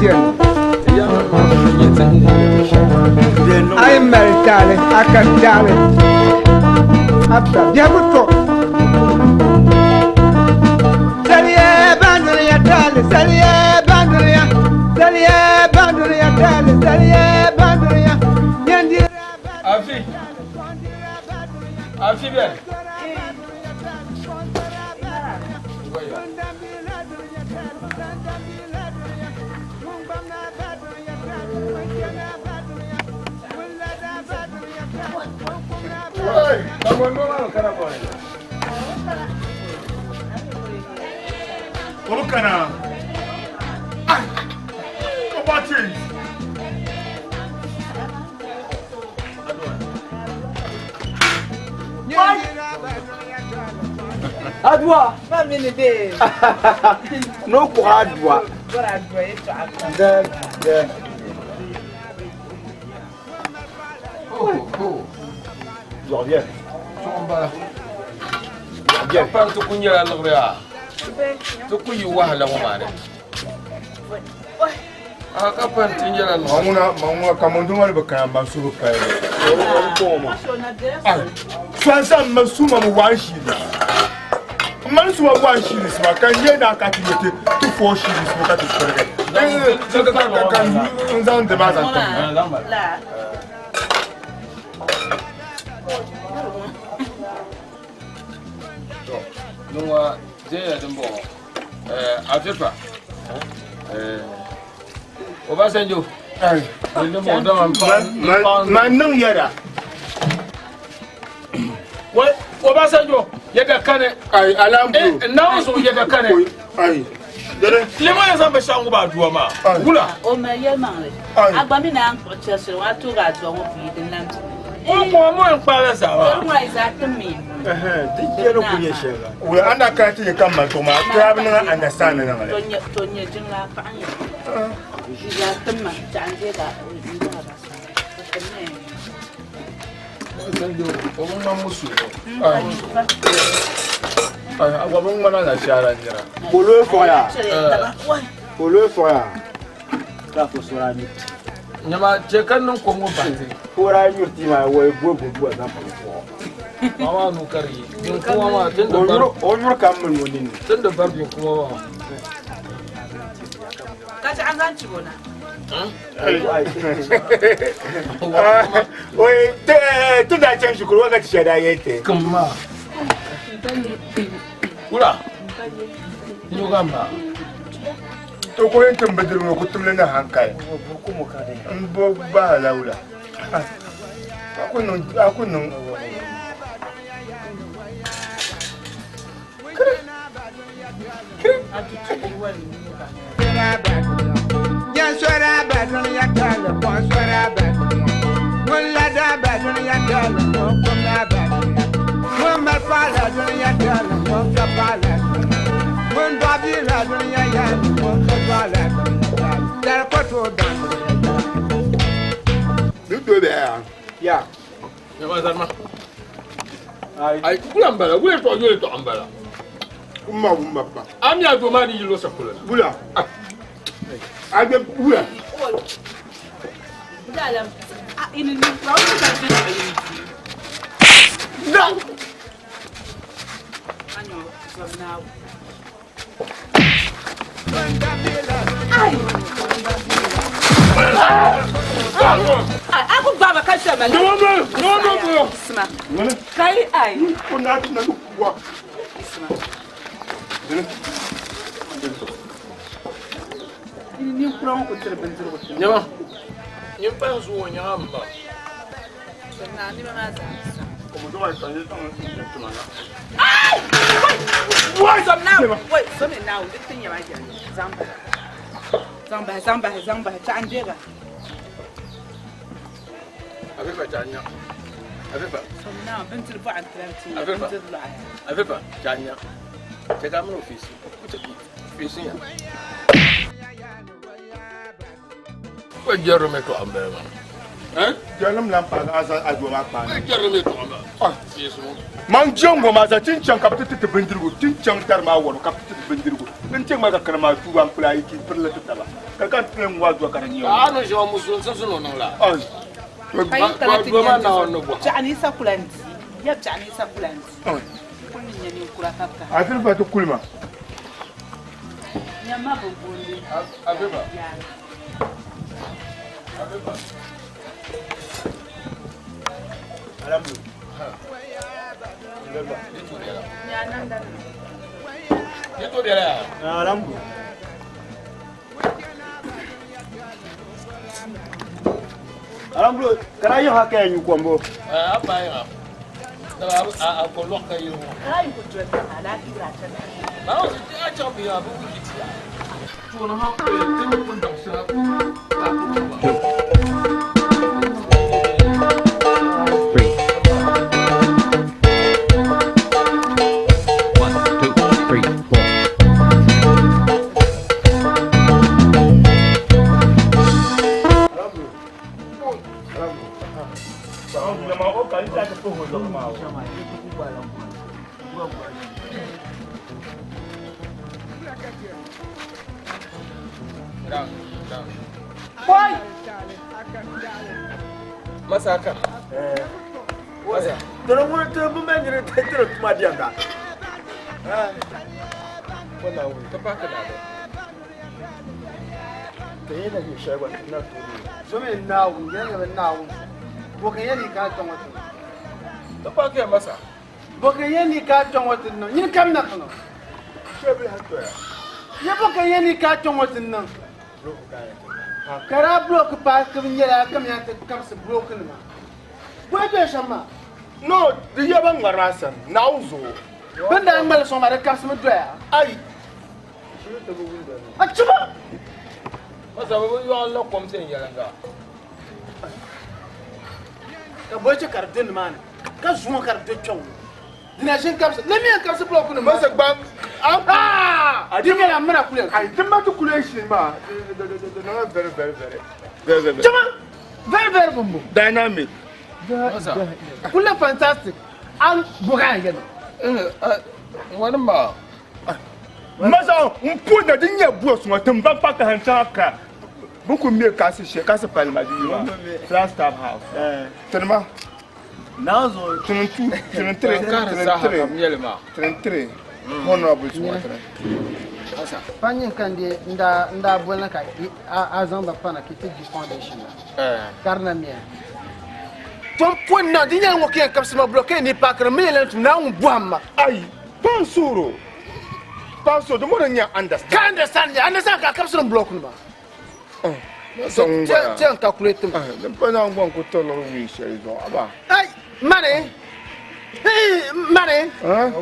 jɛndi. A yi mali taali, a ka taali. A ba biɛhigu to. Saliya bandiriya taali, saliya bandiriya, saliya bandiriya taali, saliya bandiriya. Nyandira Afi. Afi bɛ. O kana. Ai. O ba change. Adua. Ma mini bee. No kpuɣi adua. Bɔri adua yɛltɔɣa pam. Da da. Zuɣu biɛni. Zuɣu m-bala. Ka pam ti ku nyɛla liɣiri yaa. Ti ku yi wahala ŋɔ maa ni. A ka pam ti nyɛla liɣiri. Ma ŋuna ma ŋuna kaman doo maa ni bi kana man suhu bi pali. Sɔnsa m ma suma mi waan shiri. M ma ni suma waan shiri suma ka n yɛ naa ka ti yɛ ti ti fo shiri suma ka ti pirigi. Ka n zaŋ di maa zaŋ tim. To, niŋwa deeya din bɔŋɔ. Afifa. Obasanjo. Man niŋ yɛda. Obasanjo yɛda kani. Ai alambro. Naawuni zuɣu yɛda kani. Ai. Dede. Lema yɛn zaŋ binshɛɣu ŋɔ ba aduwa maa. Wula. O mali yɛlimaŋli. A gba mi naan kpuɣi chɛrishili ŋɔ a toogi aduwa ŋɔ buyi din lan tu. O kɔŋ mo yɛn kpaala zaa maa. Ŋɔ yi zaa tim mi. Di jɛli ku nyɛ shɛli la. Wula an daa kana ti yɛ ka mali tuɣu maa ti daa bi niŋ understand niŋ li. To nyɛ jiŋlaa paɣa nyɛ. Di zaa tim ma chaɣ n deega n dɔɣi ba. O bi ŋmani musulo. A gba bi ŋmana nashaara nira. Ka o looi fɔya. Ka o looi fɔya. Ka fo sora nyuri ti. Nyama chɛ ka niŋ kom ŋɔ bahi ti. Ka o daa nyuri tii maa wai boi boi bua zaŋ pa fɔɣɔ. Maa maa nuu ka di yi. Binkuma maa tin di bari. O nyuri kam mini o ninni. Tin di bari binkuma maa. Ka chɛ a zaŋ chibo na. Oi, ti daa chaŋ shikuru wa ka ti shɛli daa yɛli ti. Kim maa. Wula. Nyuga maa. To ko yɛn tim bindirigu ŋɔ ku timli ni hankali. N bo bahi la wula. A ku niŋ a ku niŋ. Ni do bɛ ya. Ya. Nyama zarima. Ai wula n bala wula tɔɣa yoli tɔɣa n bala. N ma wumba pa. A mi a doo maa ni yi luɣushɛli polo na. Wula. A bɛ wula. Da. Aku baba ka shɛba No no no no no. Isma. Kai ai. Ko na na wa. Isma. Ni kura ŋɔ ku tiri bindirigu ti. Nyama. Nyin pa zuɣu nyaŋa m ma. Na nima maa zaa. Ai! Wai! Zom na, wai, zom na, di ti nyɛma jɛli. Zaŋ bahi. Zaŋ bahi, zaŋ bahi, zaŋ bahi, chaɣ n deega. Afifa chaɣ nya. Afifa. Zom na, bindiri bɔɣa n tilan ti nya, Afifa. bindiri lɔɣa ya. Afifa chaɣ nya. Chɛ ka a mini o fiisi. Fiisi ya. Ko jɛrimi mi tɔɣa n bala maa. Jɛrim lan paagi a zaŋ a doo maa kpaai. Ko jɛrimi mi tɔɣa n bala. Fiisi ŋɔ. Man jɛŋ ŋɔ maa zaa ti ni chaŋ ka bɛ ti ti ti bindirigu, ti ni chaŋ dari maa wɔbu ka bɛ ti ti ti bindirigu. N chaŋ maa ka kana maa tuuba n kuli a yi ti pirili ti taba. Ka ka ti ŋwa do ka di nyɛ. A ni ʒe musulinsi sunu niŋ la. Ai. Ka yi kana ti Doo maa nyɛ Naawuni ni bɔhi. Biɛɣu ni Yisa kula n-di. Ya biɛɣu ni Yisa kula n-di. Kuli ni nyɛ ninkura ka ka. A ti pa ti kulima. Nyamma bi gooni. Abiba. Yaa. Abiba. Alamu. Di to biɛla. Nya namda nima. Di to biɛla yaa. Alamu. Alamu kana yi ha ka nyu kombo. A pa yiŋa. Daba a ko lɔɣu ka yiri ŋɔ. Ka yi ku doli taba alaafee daa chana. Maa ŋɔ ti a chaŋ bi yiŋa bi wiki ti ya. Tuuni ha ti ni pun daŋ shɛli ka a ku ba. 3. 1, 2, 3, 4. Nyama o ka yi ta ti puhi o zuɣu maa o. Down, down. Boy! Masaka. Masa. Toro ŋun toro bin bɛ nyini toro tuma diɛmda. Ka paaki daa dɔ. Ka yi na nyɛ shɛli gba na tuuri. Zomi Naawuni, yɛli ni bi Naawuni. Bo ka yɛli ka a kpɛŋɔ ti niŋ? Ka paaki ya masa. Bo ka yɛli ka a kpɛŋɔ ti niŋ? Nyini kam na ka niŋ. Shɛbi ha toya. Ye bo ka yɛli ka a kpɛŋɔ ti niŋ? Ka daa bulooki paaki bi nyɛla kamina ti kabisi bulooki nima. Bo yi doli shɛm maa? No, di yɛ ban ŋmari maa sani, Naawuni zuɣu. Bin daa ŋmali sɔŋ maa di kabisimi doya. Ai. A chiba! Masa bi bi yɔɣi la kom sɛn yɛliŋga. Ka bo chɛ ka di do nimaani ka zuŋɔ ka di do kpɛŋ ŋɔ. Dina ʒini kabisi, la mi yɛn kabisi bulooki nima. Masa gba Ah! Di nyɛla mina kuli yɛn. Ai, di ma ti kuli shiri maa, di niŋla very very very. Very very very. Chiba! Very very bumbu. Dynamic. Masa. Kuli fantastic. An buga yɛn yɛli. Ŋɔni maa. Masa n pu na di nyɛ buo suŋa ti n ba pa ka han chaŋ ka bi ku me kasi shɛ kasi pali ma di yi maa Flagstaff House. Tinima. Naawuni zuɣu. Tinin two, tinin three, Ka di tinin saha three, kam nyɛli maa. tinin three. Honorable suŋa tinin. Masa. Pa nyin kan de nda nda bolna ka a zaŋ ba pana ki ti di foundation la. Ka di na miya. Tom pon na di nyɛla ŋɔ ka yɛn kabisi ma bulo ka yɛn ni paakiri mi yɛn tum Naawuni bɔhim ma. Ai, pan suuro. Pan suuro, di mo di nyɛ understand. Ka understand ya, understand ka kabisi ni block nima. Masa ŋun gba. Tiɛn calculate mi. Di pa na ŋun ku tɔlɔri wii shɛli zuɣu, aba. Ai, mani. Hey, mani.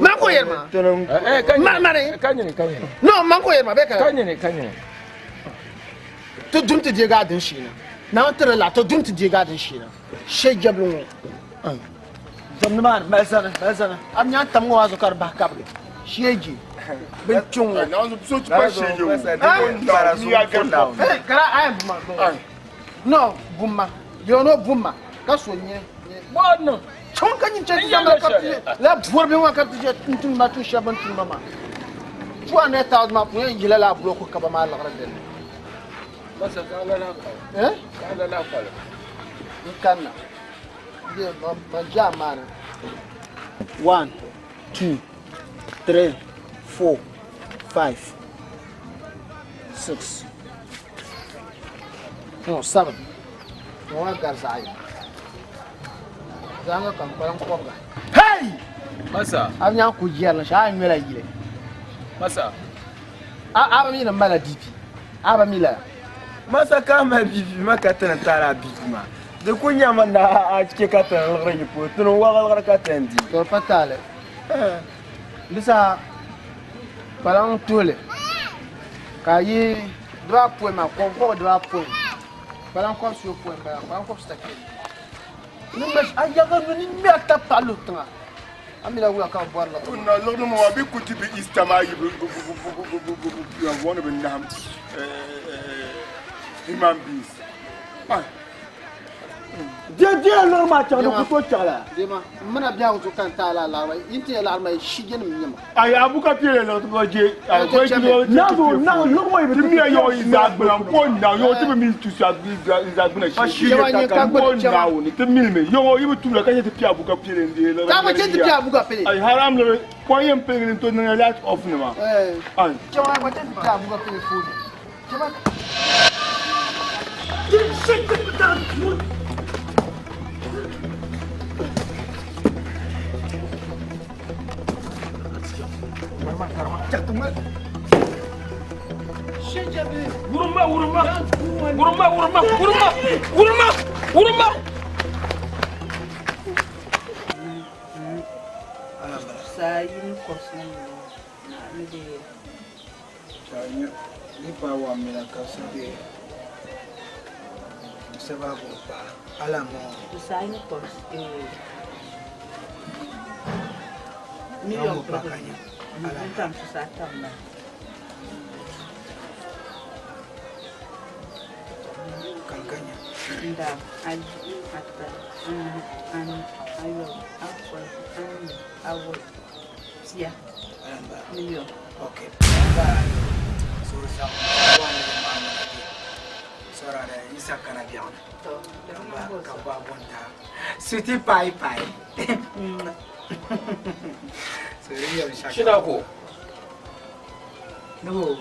Man ko yɛri ma. Tinin Mani. Ka nyini ka nyini. No, man ko yɛri ma bɛ Ka ka. nyini ka nyini. Ti dum ti deegi a din sheena. Naawuni tiri la ti dum ti deegi a din sheena. Shee jɛbili ŋɔ. Zom nimaani mali sani mali sani. A bi nyaŋ tam ŋɔ maa zuɣu ka di bahi kabigi. Shee je. Bin kpiŋ ŋɔ. Naawuni so ti pa shee je o. Ni ya gari pop. Hey, kara a yɛn buma. No, buma. Yɛn no buma. Ka so nyɛ. Bɔɔ niŋ. Chaŋ ka nyin chɛ ti zaŋ ka ti la bɔri bi ŋɔ ka ti chɛ n tum ma tu shɛba bin tum ma maa. 200,000 maa pun yɛn yila laa bulɔku kaba maa liɣiri dinni. Masa zaŋ lala kpali. Eh? Zaŋ lala kpali. N kanna. Bɛ ma jaa maana. 1, 2, 3, 4, 5, 6, no, 7. Ŋɔ gari zaɣ yini. Zaŋ ka n kpalim kɔbiga. Hey! Masa. A bi nyaŋ ku jɛrili shɛli a ŋmɛla yili. Masa. A bi mi ni mala BP. A bi mi lala. Masa ka mali BP ma ka tini taara BP maa. Di ku nyɛmi na a chɛ ka tini liɣiri yi polo tini waɣa liɣiri ka tini di. To pa taali. Bisa kpalaŋ tuhili ka yi dibaa pɔi maa kɔbi dibaa pɔi kpalaŋ kɔbisi yopɔi m-bala kpalaŋ kɔbisi ta kpɛli. Ni ma a yaga nu ni ŋmɛri tabi paɣa luhi tiŋa. A mi la wula ka bi bɔri liɣiri. Na liɣiri maa bi ku ti bi Easter maa yi bi bi bi bi bi bi bi bi bi bi nahim human beings. Ai. Diɛ diɛ liɣiri maa chaŋ di ku tooi chaŋ la. Dema, n mina biɛhigu zuɣu ka n taai lala laɣiri maa, yi ni ti yɛli laɣiri maa yi shigenim n-nyɛ ma. Ayi abu ka piɛla liɣiri ti ba je a Ti chɛ mi. Nazo na liɣiri ŋɔ yi bi ti ti miya yɔɣu yi zaa gbuna n ko na yɔɣu ti bi mili tusa n zaa gbuna shee. Chɛma nyɛ ka n ko gbuni chɛma. naawuni ti mili mi yɔɣu yi bi tumda ka chɛ ti piɛ abu ka piɛla n deei liɣiri Ka gba chɛ ti piɛ abu ka piɛla. Ayi haram liɣiri ko yɛn piligi ni to niŋya light off nima. Eh. Ayi. Chɛma gba chɛ ti piɛ abu ka piɛla puuni. Chɛma. Wuruma wuruma wuruma wuruma wuruma wuruma wuruma. Saa yini kɔbisi ni di Ni pa wa mina ka sabi sababu pa ala mo. Saa yini kɔbisi miliyɔn kɔbisi n tam tusa ata m-bala. Kankanya. Nda ayi ata anahi anu ayɔbu afɔi anii awɔi pia Alamba. miliyɔn. Okay. Bye. So sa wa ni ma ma ke. Sora da isa kana biya. To, da kuma Ba ka ba bonta. Sweetie pie pie. So riya bi shaka. Shina ko. No.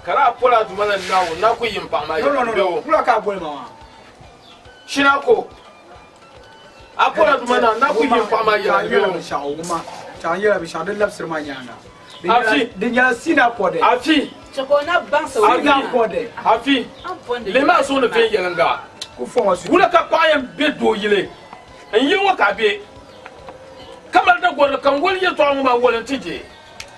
Kara pola duma na nawo na ku yin paɣa maa No no no. no. Kula ka bol ma. Shina ko. A pola duma na na ku yin paɣa maa Cha yɛla yela bi shaka wuma. Cha yela bi shaka de labsir ma nyanga. Afi. Di nyala sina pode. Afi. Chɛ na baŋsi o Sina pode. Afi. Lema so ni fɛn yɛlɛnga. Ku fo wa su. Wula ka paɣa yɛn be doo yili n yi ŋɔ ka be kamar da gɔrili ka n wali yɛltɔɣa ŋɔ maa wali n ti je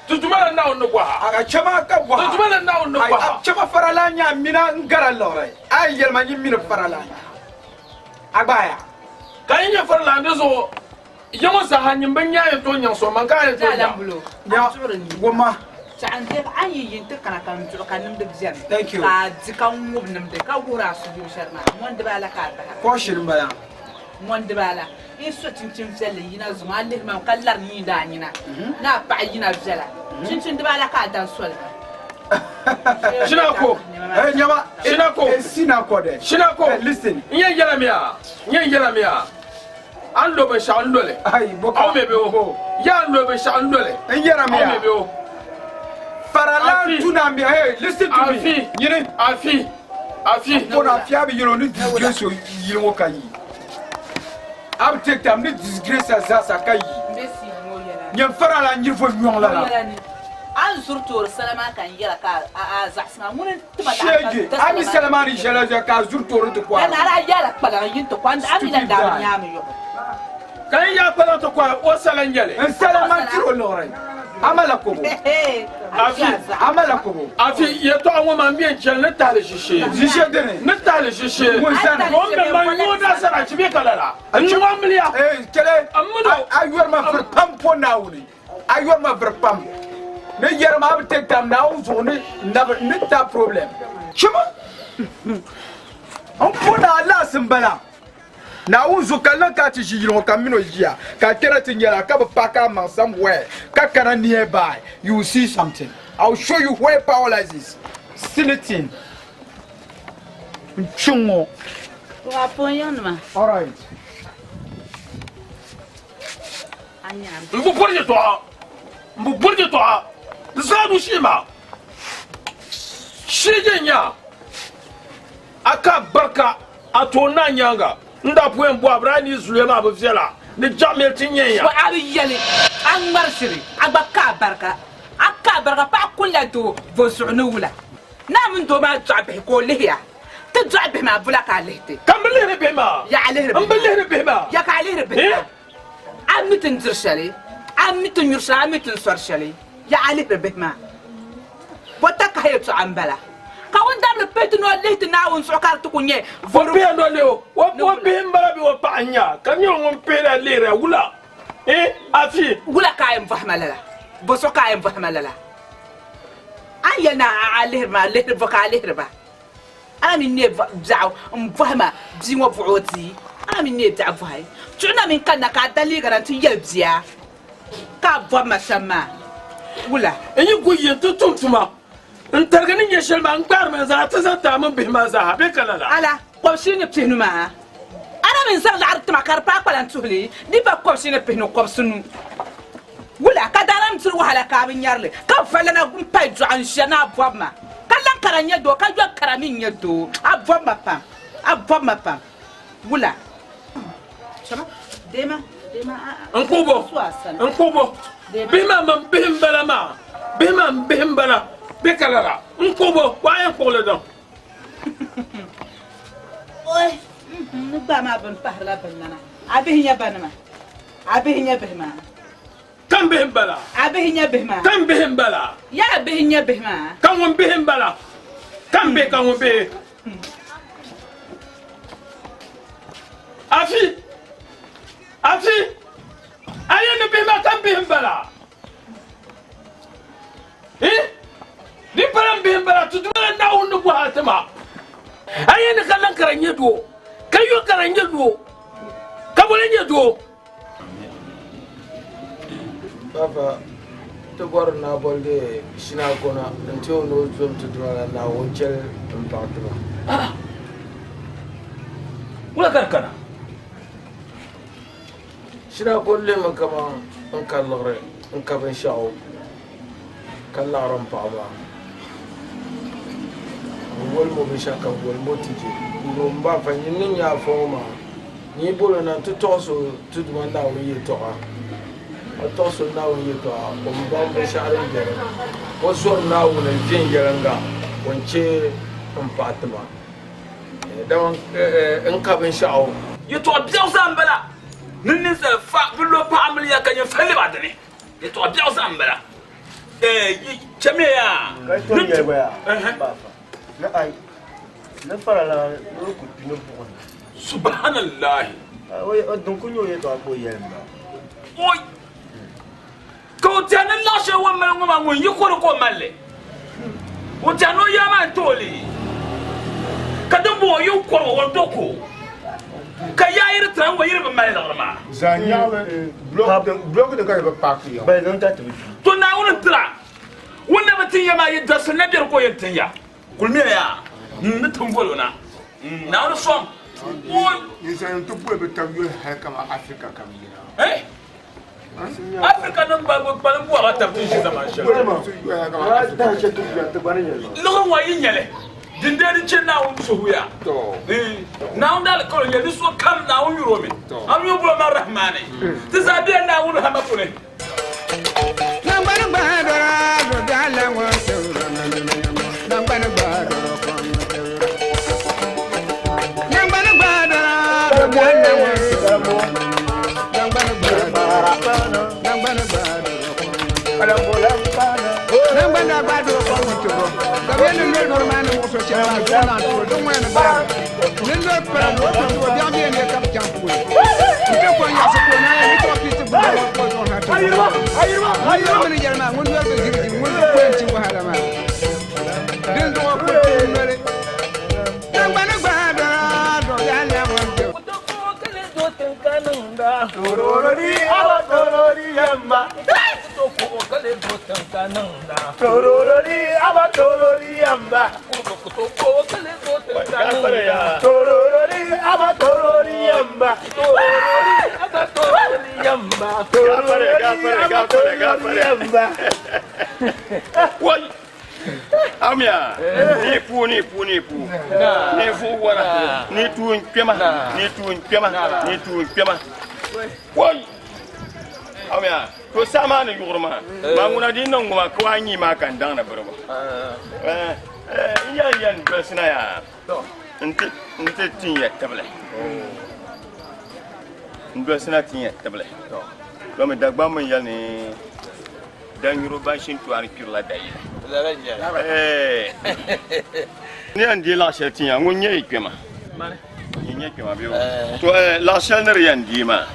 ti duma la naawuni ni gɔha Aga chama ka ti duma la naawuni ni Ai, gɔha a chama farala nya mina ngara lore. Ai yelma nyi mina farala. Agbaya. Ka yi nyɛ farila di zuɣu yi ŋɔ saha nyin bin nya yɛn tooi nyaŋ so man ka yɛn tooi nyaŋ Alambulo. Nya woma. Chaɣan dɛbi an yi yin ti kana ka n duɣu ka nimdi bɛni. Thank you. Ka a di ka ŋubi nimdi ka wuhiri a suhu shɛli maa mɔni dibaa la ka a bahira. Kɔshiri m-bala. Mɔni dibaa la n so chinchin viɛlli yina zuŋɔ a lihi ma ka lari nyiindi a nyina ni a paɣa yina viɛla chinchin dibaa la ka a dan soli ma. Shina ko. Eh nyama. Shina ko. Eh sina ko de. Shina ko. Eh, listen. N yɛn yɛla mi a n yɛn yɛla mi a an lo binshaɣu n loli Ai boka. aw mi bɛ o yaa n lo binshaɣu n loli N yɛra mi aw mi a. bɛ o Farala Afi. tuna mi. Hey listen to me. Afi. Nyini. Afi afi Kona fiya bi yino ni disgrace o yili ŋɔ ka yi. Ab take time ni disgrace a zaa sa ka yi. N bɛ sii ŋɔ yɛla. Nyɛ farala n yiri fo nyɔŋ la la. Yɛla ni a ni zuri toori salima ka n yɛla ka a zaɣisi ma ŋuni n tima Shege. A mi salima ni shɛli zuɣu ka a zuri toori ti Ka kɔhiri. na ala yɛla kpalaŋ yin ti kɔhi a mi lan daa bi nyaami yɔɣu. Ka n yaa kpalaŋ ti kɔhi o sala n nyɛli. N salima n tiri o liɣiri. Ama la kobo. Afi. Ama la kobo. Afi yɛltɔɣa ŋɔ maa n bɛ n chɛli ni tahali ʒishee. Ʒishee dini. Ni tahali ʒishee. Ŋun sani. O bɛ man ŋɔ da sara chi bɛ ka lala. N ŋɔ miliya. Eh kele. N mi do. A yɔri ma viri pam po Naawuni. A yɔri ma viri pam. Ni yɛri ma a bi take time Naawuni zuɣu ni nabi ni ta problem. Chima. N po na alaasi n bala. Naawuni zuɣu ka niŋ ka a ti ʒi yili ŋɔ ka m mini o ʒiya ka a kpɛra ti nyɛla ka bi paaki a maŋ somewhere ka kana nearby you will see something I will show you where power lies silitin n kpi ŋɔ. Wa pon yiŋnima. All right. A nyaam. N bi bɔri yɛltɔɣa n bi bɔri yɛltɔɣa di zaa du shee maa shee je nya a ka barika a toon na nyaanga n daa puya n bɔ a bira ni zuliya maa bi viɛla ni jaɣamɛli ti nyɛ ya. Wa a bi yɛli a ŋmarisiri a gba ka a barika a ka a barika paɣa kunla doo vozuɣu ni wula naa mini doo maa dɔɣi bihi ka o lihiya ti dɔɣi bihi maa bula ka a lihi ti. Ka n bi lihiri bihi maa. Ya a lihiri bihi N bi lihiri bihi maa. Ya ka a lihiri bihi maa. A mi ti ni diri shɛli a mi ti nyuri shɛli a mi ti ni sɔri shɛli ya a lihiri bihi maa. Bɔta kahi yɛltɔɣa n bala ka ŋun dabili pili ti ni o lihi ti Naawuni zuɣu ka di ti ku nyɛ O bihi n o lihi o o bihi n bala bɛ o paɣa n nya ka nyɛ ŋun pihira lihira wula eh afi. Wula ka a yɛn bɔhi ma lala bɔ so ka a yɛn bɔhi ma lala a ni yɛli ni a lihiri ma lihiri bɔ ka a lihiri ba. A na mi neei biɛɣu m-bɔhi ma bia ŋɔ buɣi o di? A na mi neei biɛɣu bɔhi? Chuɣu na mi n-kanna ka a da liiga na nti yɛli bia ka a bɔbi ma shɛm maa, wula? N yi ku yi nti tum tuma n-tarigi ni nya shɛli maa, n gbaarimi n-zaŋ a ti zaŋ ti a mini bihi maa zaa ha bee ka lala? Ala, kɔbishii ni pihinu maa, a na mi n-zaŋ laɣiri ti ma ka di paai kpalan tuhili, di pa kɔbishii ni pihinu kɔbisinu. Wula ka daa lan diri wahala ka a bi nyari li, ka valana m-pali dɔɣu n-ʒiya ni a bɔbi ma, ka lan kara n-nyɛ doo, ka yɔri kara mi n-nyɛ doo? A bɔbi ma pam, a bɔbi ma pam. Wula? Chama, deema, deema, a, a, N kpuɣi bo, su a sani. n kpuɣi bo. Bihi maa mini bihi m-bala maa, bihi maa m bihi m-bala bɛ ka lala. N kpuɣi bo, ka a yɛn kpuɣi li niŋ. Oi, n ni gbaai maa bini pahirila binnana. A bihi nyɛ banima? A bihi nyɛ bihi maa. Kam bihi m-bala. A bihi nyɛ bihi maa. Kam bihi m-bala. Yaa bihi nyɛ bihi maa. Ka ŋun bihi m-bala. Kam bihi ka ŋun bihi. Afi! Afi! A yɛn ni bihi maa kam bihi m-bala. Eh? Di pala m bihi m-bala ti duma la Naawuni ni bɔhi a ti ma. A yɛn ni ka lan kara nyɛ doo, ka yo kara nyɛ doo. Ka boli nyɛ doo. Papa, ti bɔri ni a boli di Shinakona n-ti o ni o zom ti Duuma la Naawuni chɛli m-paɣi ti ma. Ah! Wula ka di kana? Shinakon lihimi kaman n ka liɣiri n ka binshɛɣu ka laɣiri m paɣa maa. N boli mo binshɛɣu ka bɛ boli mo ti je. N bo m ba fa nyini ni nya afa ŋɔ maa ni yi boli o na nti tɔɣis o ti Duuma Naawuni yɛtɔɣa. A tɔɣis o Naawuni yɛtɔɣa o ni baŋ binshɛɣu din be di ni. O zɔri Naawuni viɛnyɛliŋga o ni chɛ m-paɣi ti ma. Dama n ka binshɛɣu. Yɛtɔɣ biɛɣu zaa m-bala ni ninsal fa bi lo paɣa amiliya ka nyin fa lɛb a dini. Yɛtɔɣ biɛɣu zaa m-bala. Chamiya yaa. Ka yi tooi yɛli gba yaa, Baafa, ni ai, ni faralana ni o ku kpi ni buɣim ni. Subahanallahi. O din ku nyɛ o yɛtɔɣa ka o yɛli m-bala. Oi! Ka o tɛhi ni laɣ shɛli o ni mali ŋɔ maa ŋun yi ko di ka o mali li. O tɛhi ni o yaa maa n-ti o li. Ka din bɔŋɔ yi kɔrig o, o ni tooi ku o. Ka yaa yi di tira n-ŋɔ yi di bi mali liɣiri maa. Zan yaɣili block din ka di bi paaki ya. To Naawuni n-tira. Ŋun na bi tin ya maa yi dabisili na biɛri ka o yɛn tin ya. Kulimiya yaa n ni tim boli o na. Naawuni sɔŋ. Ninsalinim ti boli bɛ tab yuli hali kaman Africa ka bɛ yina. Africa nim ba bi kpalim bɔrila tabi ti ʒi zaman shɛli. Liɣiri ŋɔ yi nyɛli din dee di chɛ Naawuni suhuya. Naawuni daalikauli nyɛli ni so kam Naawuni yuri o mi. A mi o boli ma Rahmani. Ti zaa bela Naawuni rahama puuni. Amiya ni pu ni pu ni pu ni fu wara ni tuun kpɛma ni tuun kpɛma ni tuun kpɛma wai amiya to saha maa ni yuɣuri maa maa ŋuna di niŋ ŋuma ka waa nyi maa ka n daŋ na biribu n yɛn yɛn dolisi na yaa n ti tin ya tibili n dolisi na tin ya tibili domi Dagbaŋ mi yɛli ni Danyuro ban shintɔɣani kpirila dayili. Ni yɛn deei laɣ shɛli tin ya ŋun nyɛ yi kpɛma. Yi nyɛ kpɛma bee o? To laɣ shɛli ni di yɛn deei maa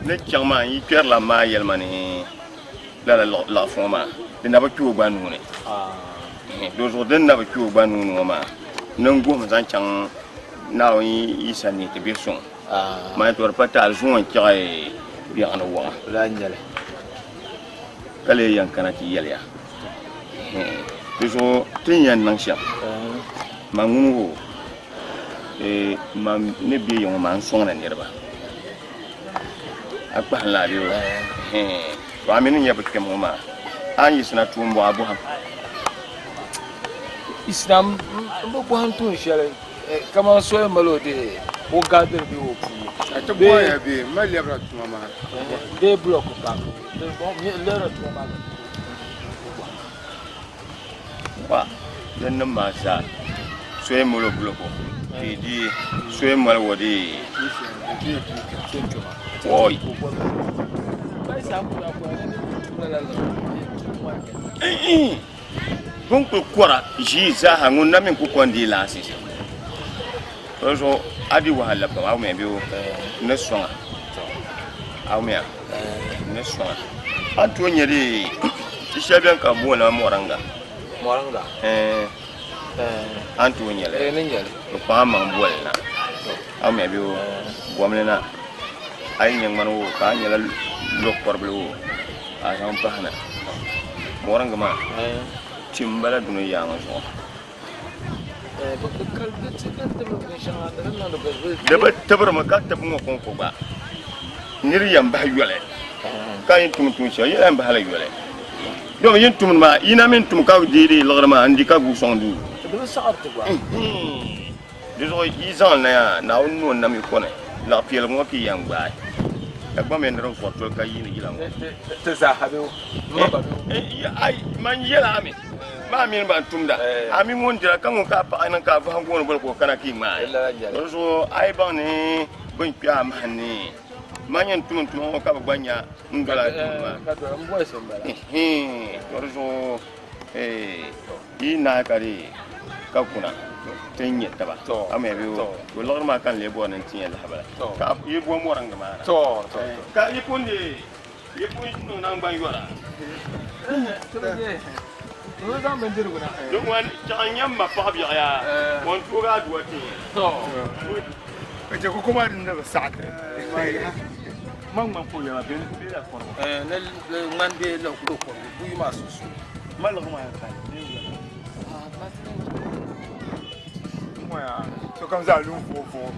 ni chaŋ maa n yi kpɛrila maa yɛli ma ni lala laɣifu ŋɔ maa di na bi kpe o gba nuu ni. Dinzuɣu din na bi kpe o gba nuu ni ŋɔ maa. Ni n guhimi zaŋ chaŋ Naawuni Yisa ni ti be suŋ. Mani tɔri pa taali zuŋɔ n-kpiɣi biɛɣu ni waɣa. Ka lee yɛn kana ti yɛli ya. Di zuɣu ti ni yɛn niŋ shɛm, man ŋun ŋɔ, man ni be ya ŋɔ maa n-sɔŋdi niriba. A kpahim la a bee? To a mi ni nyɛ bi kpɛm ŋɔ maa, a ni yiɣisina tuun bɔɣa bɔhim. Yiɣisina m bi bɔhim tuun shɛli kaman so yɛn mali o dee o gaadiri bee o puu. A ti bɔhiya bee? M mali lɛbira tuma maa. Bee bulɔku paaki lɛbira tuma maa. Wa din niŋ maa zaa so yɛn mali o bulɔku ka yi di so yɛn mali o dee oi. Bɛ ni kuli kɔra ʒii zaaha ŋun na mi n-ku ko n-deei laasisi. Di zuɣu a di wahala pam a wumya bee o ni sɔŋ a a wumya n ni sɔŋ a. A ni tooi nya di ti shɛli beni ka bɛ booni li mɔriŋga. Mɔriŋga? Ɛɛn. A ni tooi nya li? Ɛɛn, n ni nya li. Bɛ kpaŋ amaŋ boli na a wumya bee o bom li na a yi nya ŋmani o ka a nyɛla lɔkɔribili o ka a zaŋ pahi na. Mɔriŋga maa tim m-bala dunia ŋɔ zuɣu. Di bi tibirimi ka tibi ŋɔ kɔŋko gba. Nir yɛn bahi yoli ka yi tum tuun shɛli, yi lahi bahila yoli. Domi yi ni tumdi maa, yi na mi ni tum ka deei deei liɣiri maa n-di ka guui sɔŋ duu. Di zuɣu yi zaŋ li na yaa, Naawuni ni o nam yi kɔni, laɣ piɛligu ŋɔ ka yi yɛn gbaai, ka gba mi ni din vɔri toli ka yiini yila ŋɔ. Ai, man yɛl a mi, maa mini ban tumda, a mi ŋun dira ka ŋun ka a paɣa niŋ ka a vahim gooni boli ka o kana ka yi ŋmaai. Di zuɣu a yi baŋ ni bɛ ni kpe a mahi ni man yɛn tum n tuma ŋɔ ka bɛ gba nya n doli a tuma maa. Di zuɣu yi naai ka di ka kuna ti ni nya taba. Amaa bɛ o liɣiri maa ka n lee bɔri ni n ti ya lahabali ka yi bo mɔriŋgi maa na. Ka yi pun di Yi pun niŋ naŋgban yɔra. Di ŋmani chɛɣu n-nyɛ m ma paɣibiɛɣu yaa, o ni tooi aduwa ti ya. Ka chɛ koko maa din bi saɣi ti. Man ŋmani ka o yɛli ma bɛ ni la kɔrigu. Ni ŋmani bee la kɔrigu buyi maa sunsuuni. Ma liɣiri maa yɛn kani. Sokam zaa lu n-vuɣi vuɣi.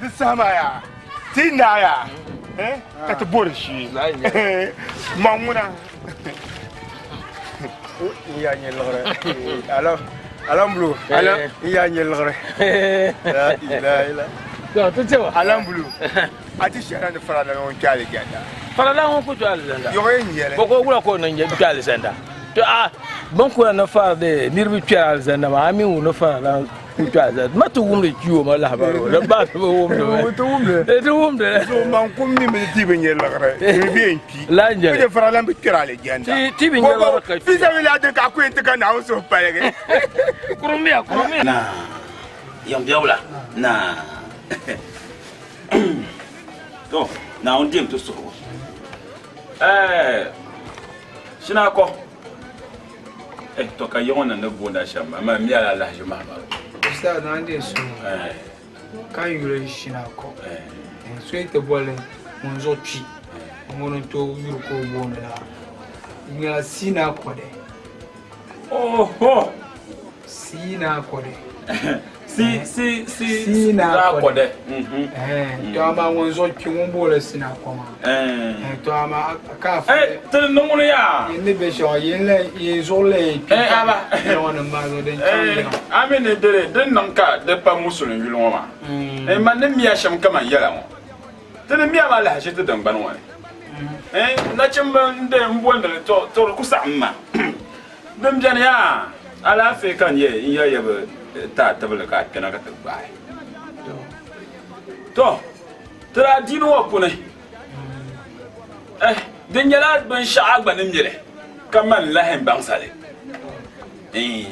Di saha maa yaa. Ti naa yaa ka ti bori shee ma ŋuna n yaa nyɛ liɣiri alambulu n yaa nyɛ liɣiri alambulu a ti shɛra ni farala ŋun kpɛ alijanda farala ŋun ku kpɛ alizanda yɔɣɔ yɛn nyɛli bɔkɔ wula ka o niŋ kpɛ alizanda to a bin kura ni fara de niriba kpɛri alizanda maa a mi ŋun ni farala ku kpɛ alizanda ma ti wumdi kpiyo ma lahabali o di ba ti bi wumdi mi ti wumdi ti wumdi so man kum mi mi ti bi nyɛ liɣiri ti bi yɛn kpi la n nyɛli farala bi kpɛri alijanda ti bi nyɛ liɣiri ka kpi fi sabila din ka ku yɛn ti ka Naawuni suhu paligi kurumiya kurumiya na yan biɛwula na to Naawuni deem ti suhigu ɛɛ Shinakɔ eh to ka yiŋɔ ni ni boonda shɛm maa man mi ala alahiʒi mahamadu. Ustaz naa n-deei suhu ka n yuli Shinakɔ so yi ti boli ŋun zuɣu kpi ŋuni n-tooi yuri ka o booni la di nyɛla Sinakɔdɛ. Oho! Sinakɔdɛ. Si si si Sinakɔdɛ. To amaa ŋun zuɣu kpi ŋun booni Sinakɔ maa. To amaa ka a Eh, ti ni ŋuni yaa. Yin ni be shɛŋa yin la yin zuɣu la yɛn kpi Eh, aba. yiŋɔ nim maa zuɣu din chaŋ Eh, yiŋa. a mi ni diri din niŋ ka di pa musulin yuli ŋɔ maa. Eh, man ni miya shɛm kaman yɛla ŋɔ. Ti ni miya maa lahiʒi ti tiŋgbani ŋɔ ni. Eh, nachimba n-de m-bondi li to to di ku saɣim ma. Din beni yaa, alaafee ka n yɛ n yɛli ya bi ti a tibili ka a kpɛna ka ti gbaai. To, ti daa diini ŋɔ puni, eh, di nyɛla binshɛɣu a gba ni mi li ka man lahi baŋsa li. Eh,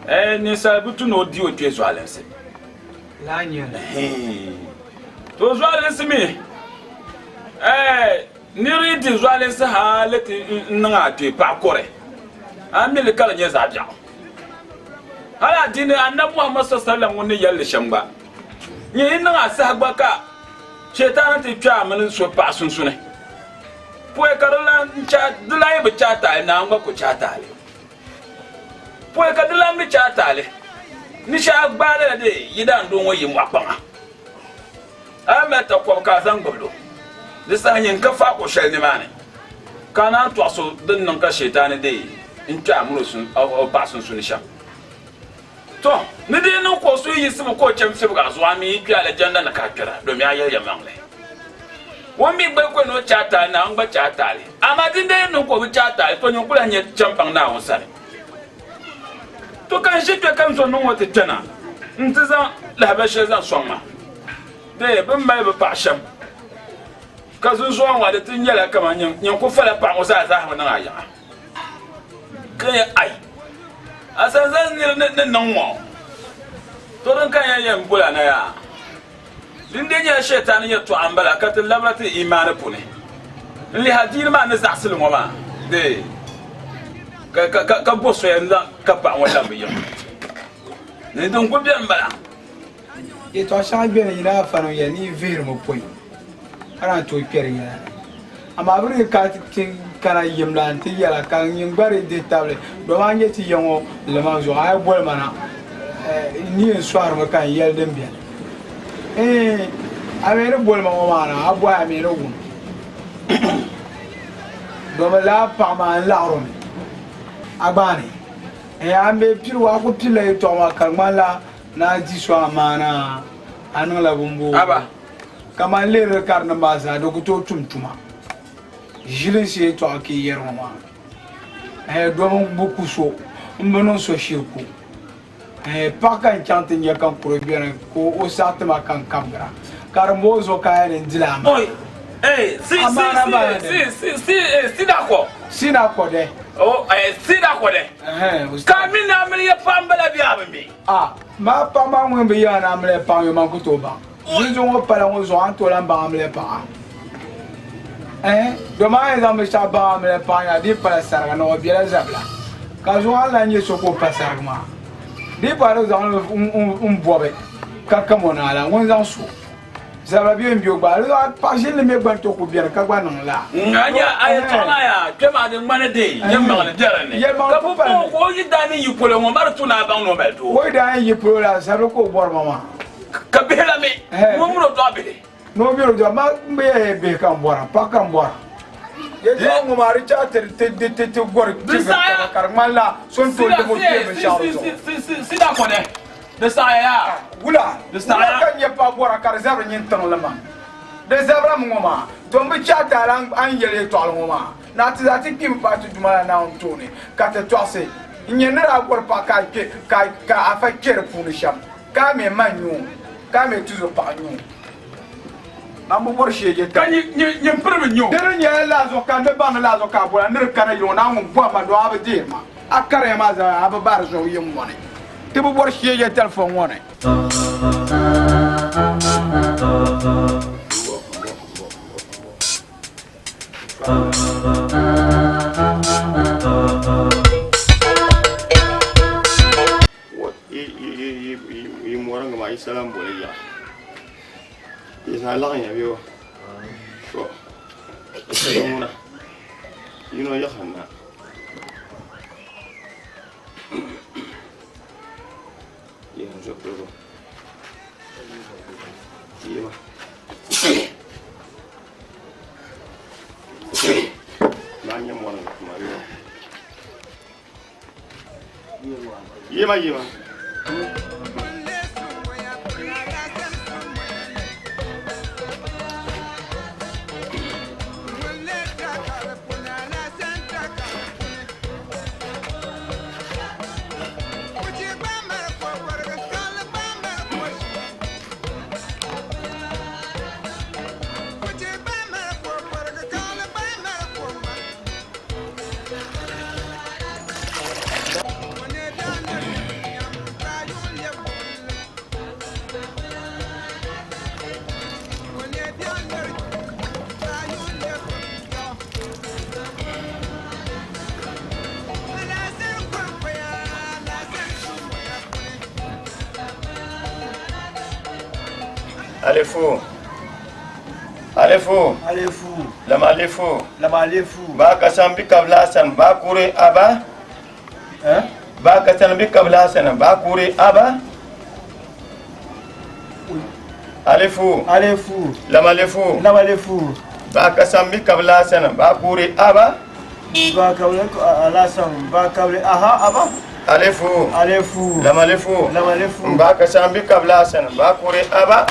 eh, ninsal bi tu ni o di o kpee zualinsi. Laa nyɛli. Eh, to zualinsi mi, eh, Nir yi di zualinsi hali ti niŋ a kpee paɣa kɔre, a mi li ka di nyɛ zaɣ biɛɣu. Hali adiini Anabi Muhammad sallallahu ŋun ni yɛli li shɛm gba, nyɛ yi niŋ a saha gba ka Shetani ti kpe a mini so paɣa sunsuni. Pɔi ka di lan di lan yi bi chɛ a taali, Naawuni gba ku chɛ a taali. Pɔi ka di lan mi chɛ a taali, ni shɛ a gbaai lala dee yidaandoo ŋɔ yi mɔɣu kpaŋa. A yi mali takɔbi ka a zaŋ gbibili o, di saha nyin ka faako shɛli nimaani, ka a naan tɔɣis o din niŋ ka Shetani deei n-kpe a min o paɣa sunsuuni shɛm. Tɔ! Ni di yi niŋ ka o suhu yiɣisimi ka o chɛ n-fibig a zuɣu, a mi yi kpe alijanna ni ka a kpɛra, domi a yɛli yɛlimaŋli. O mi gba yi ko ni o chɛ a taali, Naawuni gba chɛ a taali. Amaa di ni niŋ ka o bi chɛ a taali, tɔ nyin ku lahi nya chɛmpaŋ Naawuni sani. To ka n ʒi kpe ka n zo niŋ ŋɔ ti kpɛna nti zaŋ lahibali shɛli zaŋ sɔŋ ma. Bee bɛ ni mali bɛ paɣa shɛm ka zunzuɣu ŋɔ di ti nyɛla kaman nyin ku fala paɣa ŋɔ zaa zaaha bi niŋ a yaŋa. Ka yɛli, Ai! A sanzali nir ni niŋ ŋɔ, to din ka n yɛn bol a na yaa? Din dee nyɛla Shetani yɛtɔɣa m-bala ka ti labira ti imaani puuni n-lihi adiini maa ni zaɣisi li ŋɔ maa bee ka bo soya n-zaŋ ka paɣa ŋɔ labi yiŋa ni din kuli beni m-bala. Yɛtɔɣ shɛŋa beni yi daa fa niŋ ya ni yi vihirimi pɔi ka naan tooi kpɛri yɛla ni. Amaa bɛ ni ka ti kana yim la nti yɛla ka nyin gba di dihi tabili, dama a nya ti ya ŋɔ limaŋ zuɣu, a yi boli ma na, n ni yɛn sɔhirimi ka n yɛli din beni. Iin, a mi ni boli ma ŋɔ maa na, a bɔhi a mi ni wum. Domi lala paɣa maa n-laɣiri o mi a gba ni. Iin, a mi pirigu, a ku pirila yɛtɔɣa maa ka di ŋmanila ni a di so amaana, a niŋla bimbo. Kaman lihiri karinim maa zaa, di ku tooi tum tuma. Ʒilinsi yɛtɔɣa ka yi yɛri ŋɔ maa. Ɛɛh, domi m bi ku so, m bi niŋ so shiriku. Ɛɛh, paɣa ka n chaŋ ti nya ka n kuri beni ka o saɣi ti ma ka n kabigira. Ka di m-bɔŋɔ zuɣu ka a yɛn ni n dili a maa. Oi, eh, si, si, Amaana maa ni si, dini. si, si, eh, si da kɔ. Si na kɔ dɛ. Oh, eh, si da kɔ dɛ. Ɛhɛn, o Ka mi na mili ya paɣa m-bala bɛ a bi mi. Ah, maa paɣa maa ŋun bi yɛli ni amiliya paɣa n-yo man ku tooi baŋ. Dinzuɣu ŋɔ pala ŋɔ zuɣu a ni tooi lan baŋ amiliya paɣa. Ɛɛh, domi a ni zaŋ binshɛɣu baŋ amiliya paɣa nya di yi pala sariga ni o bela zabila, ka zuɣu a ni lan nyɛ so ka o pa sariga maa. Di yi pa di zaŋ li m-bɔbi ka kam o naa la, ŋun zaŋ so. Zabila bee m-be o gba, di zuɣu paɣ ʒinli mi gba ni tooi kuli beni ka gba niŋ laa. Ŋa nya a yɛtɔɣa maa yaa, kpɛma a di ŋmani dee yɛlimaŋli be di ni. Ka pumpɔŋɔ ka o yi daa ni yi polo ŋɔ, ma di tu ni a baŋ ni o mali doo. O yi daa yi polo la, zabili ka o bɔri ma maa. Ka bihi la mi, ni o mini o dɔɣi bihi. Ni o mini o dɔɣi, ma m bi yɛli bihi ka m bɔra, paɣa ka m bɔra. Yɛtɔɣa ŋɔ maa di chaɣ ti ti gɔri tibiri taba ka di ŋmanila so ni tooi lim o kpee binshɛɣu di zuɣu. Sida kɔdɛ, di saɣiya yaa. Wula, wula ka n nyɛ paɣa bɔra ka di zabiri nyin tiŋli ma? Di zabirimi ŋɔ maa, to m bi chaɣ ti a ni yɛli yɛtɔɣili ŋɔ maa, ni a ti zaa ti kpimi paai ti Duuma la Naawuni tooni ka ti tɔɣisi n-nyɛ ni daa bɔri paɣa ka a fa kpe di puuni shɛm. Ka a mi ma n-nyɛ o, ka a mi tuzo paɣa n-nyɛ o. Man bi bɔri shee je Ka nyin piri bi nyɛ o. Di di nyɛla lala zuɣu ka n di baŋ ni lala zuɣu ka a bɔra ni di kana yili ŋɔ ni a ŋun bɔhi ma doo a bi deeri ma. A kariya maa zaa a bi baari zuɣu yiŋ ŋɔ ni. Ti bi bɔri shee je telefon ŋɔ ni. Yi mɔriŋ maa yi salam boli yaɣa yi zaa laɣim ya bee to ŋuna yino yiɣisi na yɛn zipiligu yima maa nyɛ mɔriŋ maa Yima yima. Alifu. Alifu. Alifu. Lama alifu. Lama alifu. Ba ka san bi kabla san ba kure aba. Eh? Ba ka san bi kabla san ba kure aba. Alifu. Alifu. Lama alifu. Lama alifu. Ba ka san bi kabla san ba kure aba. Ba kabla alasan ba kabla aha aba. Alifu. Alifu. Lama alifu. Lama alifu. Ba ka san bi kabla san ba kure aba.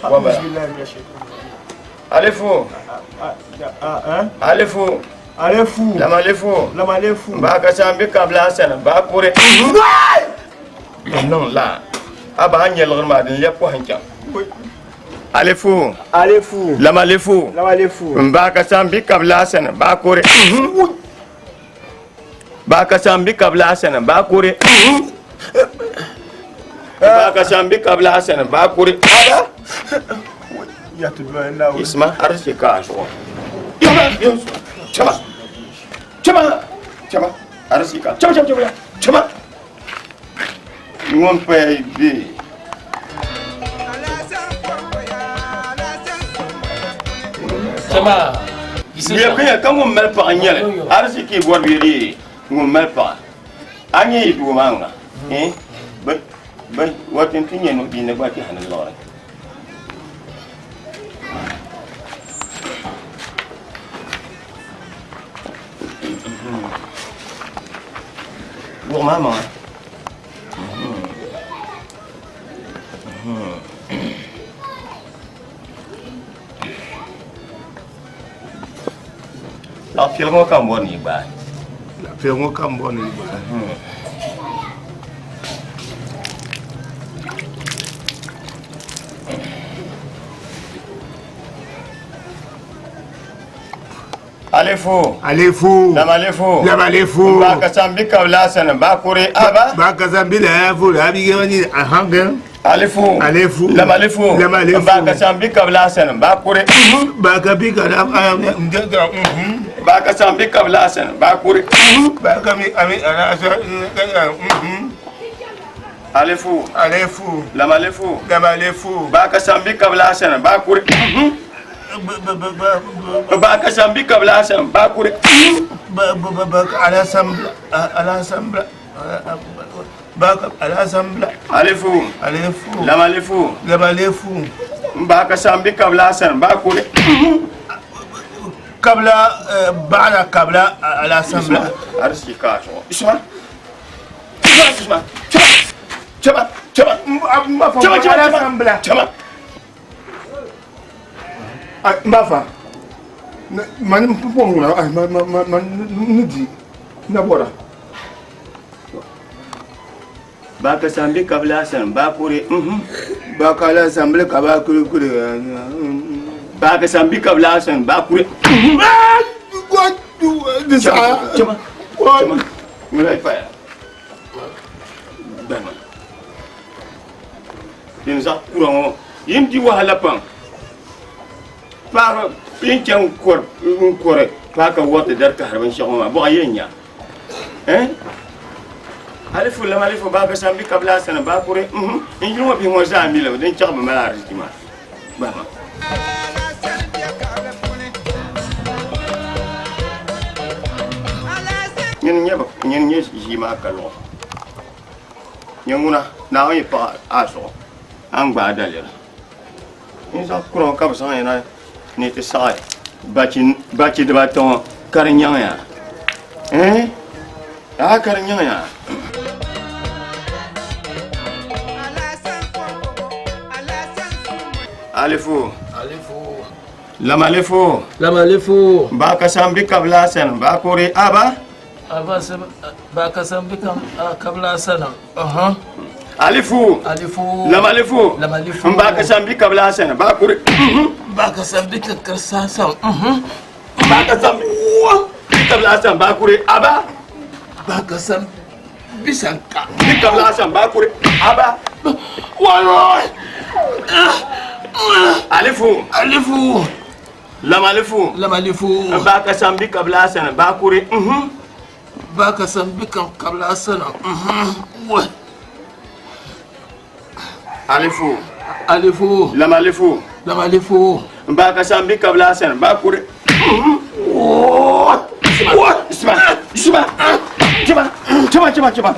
Wabara. Alifu. Alifu. Alifu. Lama alifu. Lama alifu. Ba ka san bi kabla san ba kure. Non la. Aba an yɛlgr maa din lɛb kɔhi n-chaŋ. Alifu. Alifu. Lama alifu. Lama alifu. N ba ka san bi kabla san ba kure. Ba ka san bi kabla san ba kure. Ba ka san bi kabla san ba kure. Aba. Ya ti ba na o. Isma arziki ka zuɣu. Chama. Chama. Chama. Arziki ka. Chama chama chama. Chama. Ŋun paya be. Chama. Yɛ ka ŋun mali paɣa n nyɛli arziki bɔri bɛ dee ŋun mali paɣa a nyɛ yi doo maa ŋuna bɛ watin ti nyɛ no bia ni gba kpɛhi ni liɣiri wuɣi maa maŋa Laɣ piɛli ŋɔ ka n bɔri ni yi gbaai. Laɣ piɛli ŋɔ ka n bɔri ni yi gbaai. Alifu. Alifu. Lamalifu. Lamalifu. Ba ka san bi kabla sani ba kuri aba. Ba ka san bi la fu la bi gani ahangan. Alifu. Alifu. Lamalifu. Lamalifu. Ba ka san bi kabla sani ba kuri. Ba ka bi ka la Ba ka san bi kabla sani ba kuri. Ba ka mi ami ala sa Alifu. Alifu. Lamalifu. Lamalifu. Ba ka san bi kabla sani ba kuri. Ba ka san bi kabla sani ba kuri. Ba ba ba ala san ala san ba ka ala san Alifu. Alifu. Lamalifu. Lamalifu. Ba ka san bi kabla sani ba kuri. Kabla ba'da kabla ala san Arziki ka zuɣu. Isma. Isma. Chama. Chama. Chama. Chama. Chama. Chama. Chama. N b'a fa ma ni pɔn ŋuna ma ma ma ma ni di na bɔra. Ba ka san bi kabla sani ba kuri. Ba ka ala san bi ka ba kuri kuri. Ba ka san bi kabla sani ba kuri. Chama. Chama. Ŋuna yi paya. Gbama. Din zaɣ kura ŋɔ yin di wahala pam. Paɣaba yin chɛŋ n kɔri paɣa ka wɔriti dari kahari binshaɣu ŋɔ maa bɔɣa yɛn nya. Alifu lam alifu ba ka san bi kabila sani ba kuri n yuli ŋɔ bihi ŋɔ zaa mi li din chaɣ bi mali ariziki maa gbama. Nyini nyɛ nyini nyɛ ʒii maa ka luɣu. Nyɛ ŋuna Naawuni yi paɣa a zuɣu a ni gbaai daliri. N zaɣ kura ŋɔ ka bɛ zaŋ ya na ni ti saɣi bachi dibaata ŋɔ ka di nyaŋ ya. Eh? A ka di nyaŋ ya. Alifu. Alifu. Lamalifu. Lamalifu. Ba ka san bi kabila san ba kore aba. Aba ba ka san bi kabila san. Aha. Alifu. Alifu. Lamalifu. Lamalifu. Ba ka san bi kabila san ba kore. Ba ka san bi kabila san. Ba ka san bi kabila san ba kore aba. Ba ka san bi san ka. Bi kabila san ba kore aba. Wallahi. Alifu. Alifu. Lamalifu. Lamalifu. Ba ka san bi kabila san ba kore. Ba ka san bi kabila san. Wa. Alifu. Alifu. Lamalifu. Lamalifu. N ba ka san bi kabila sani ba kuri. Isma, Isma, Isma, Chama, chama, chama.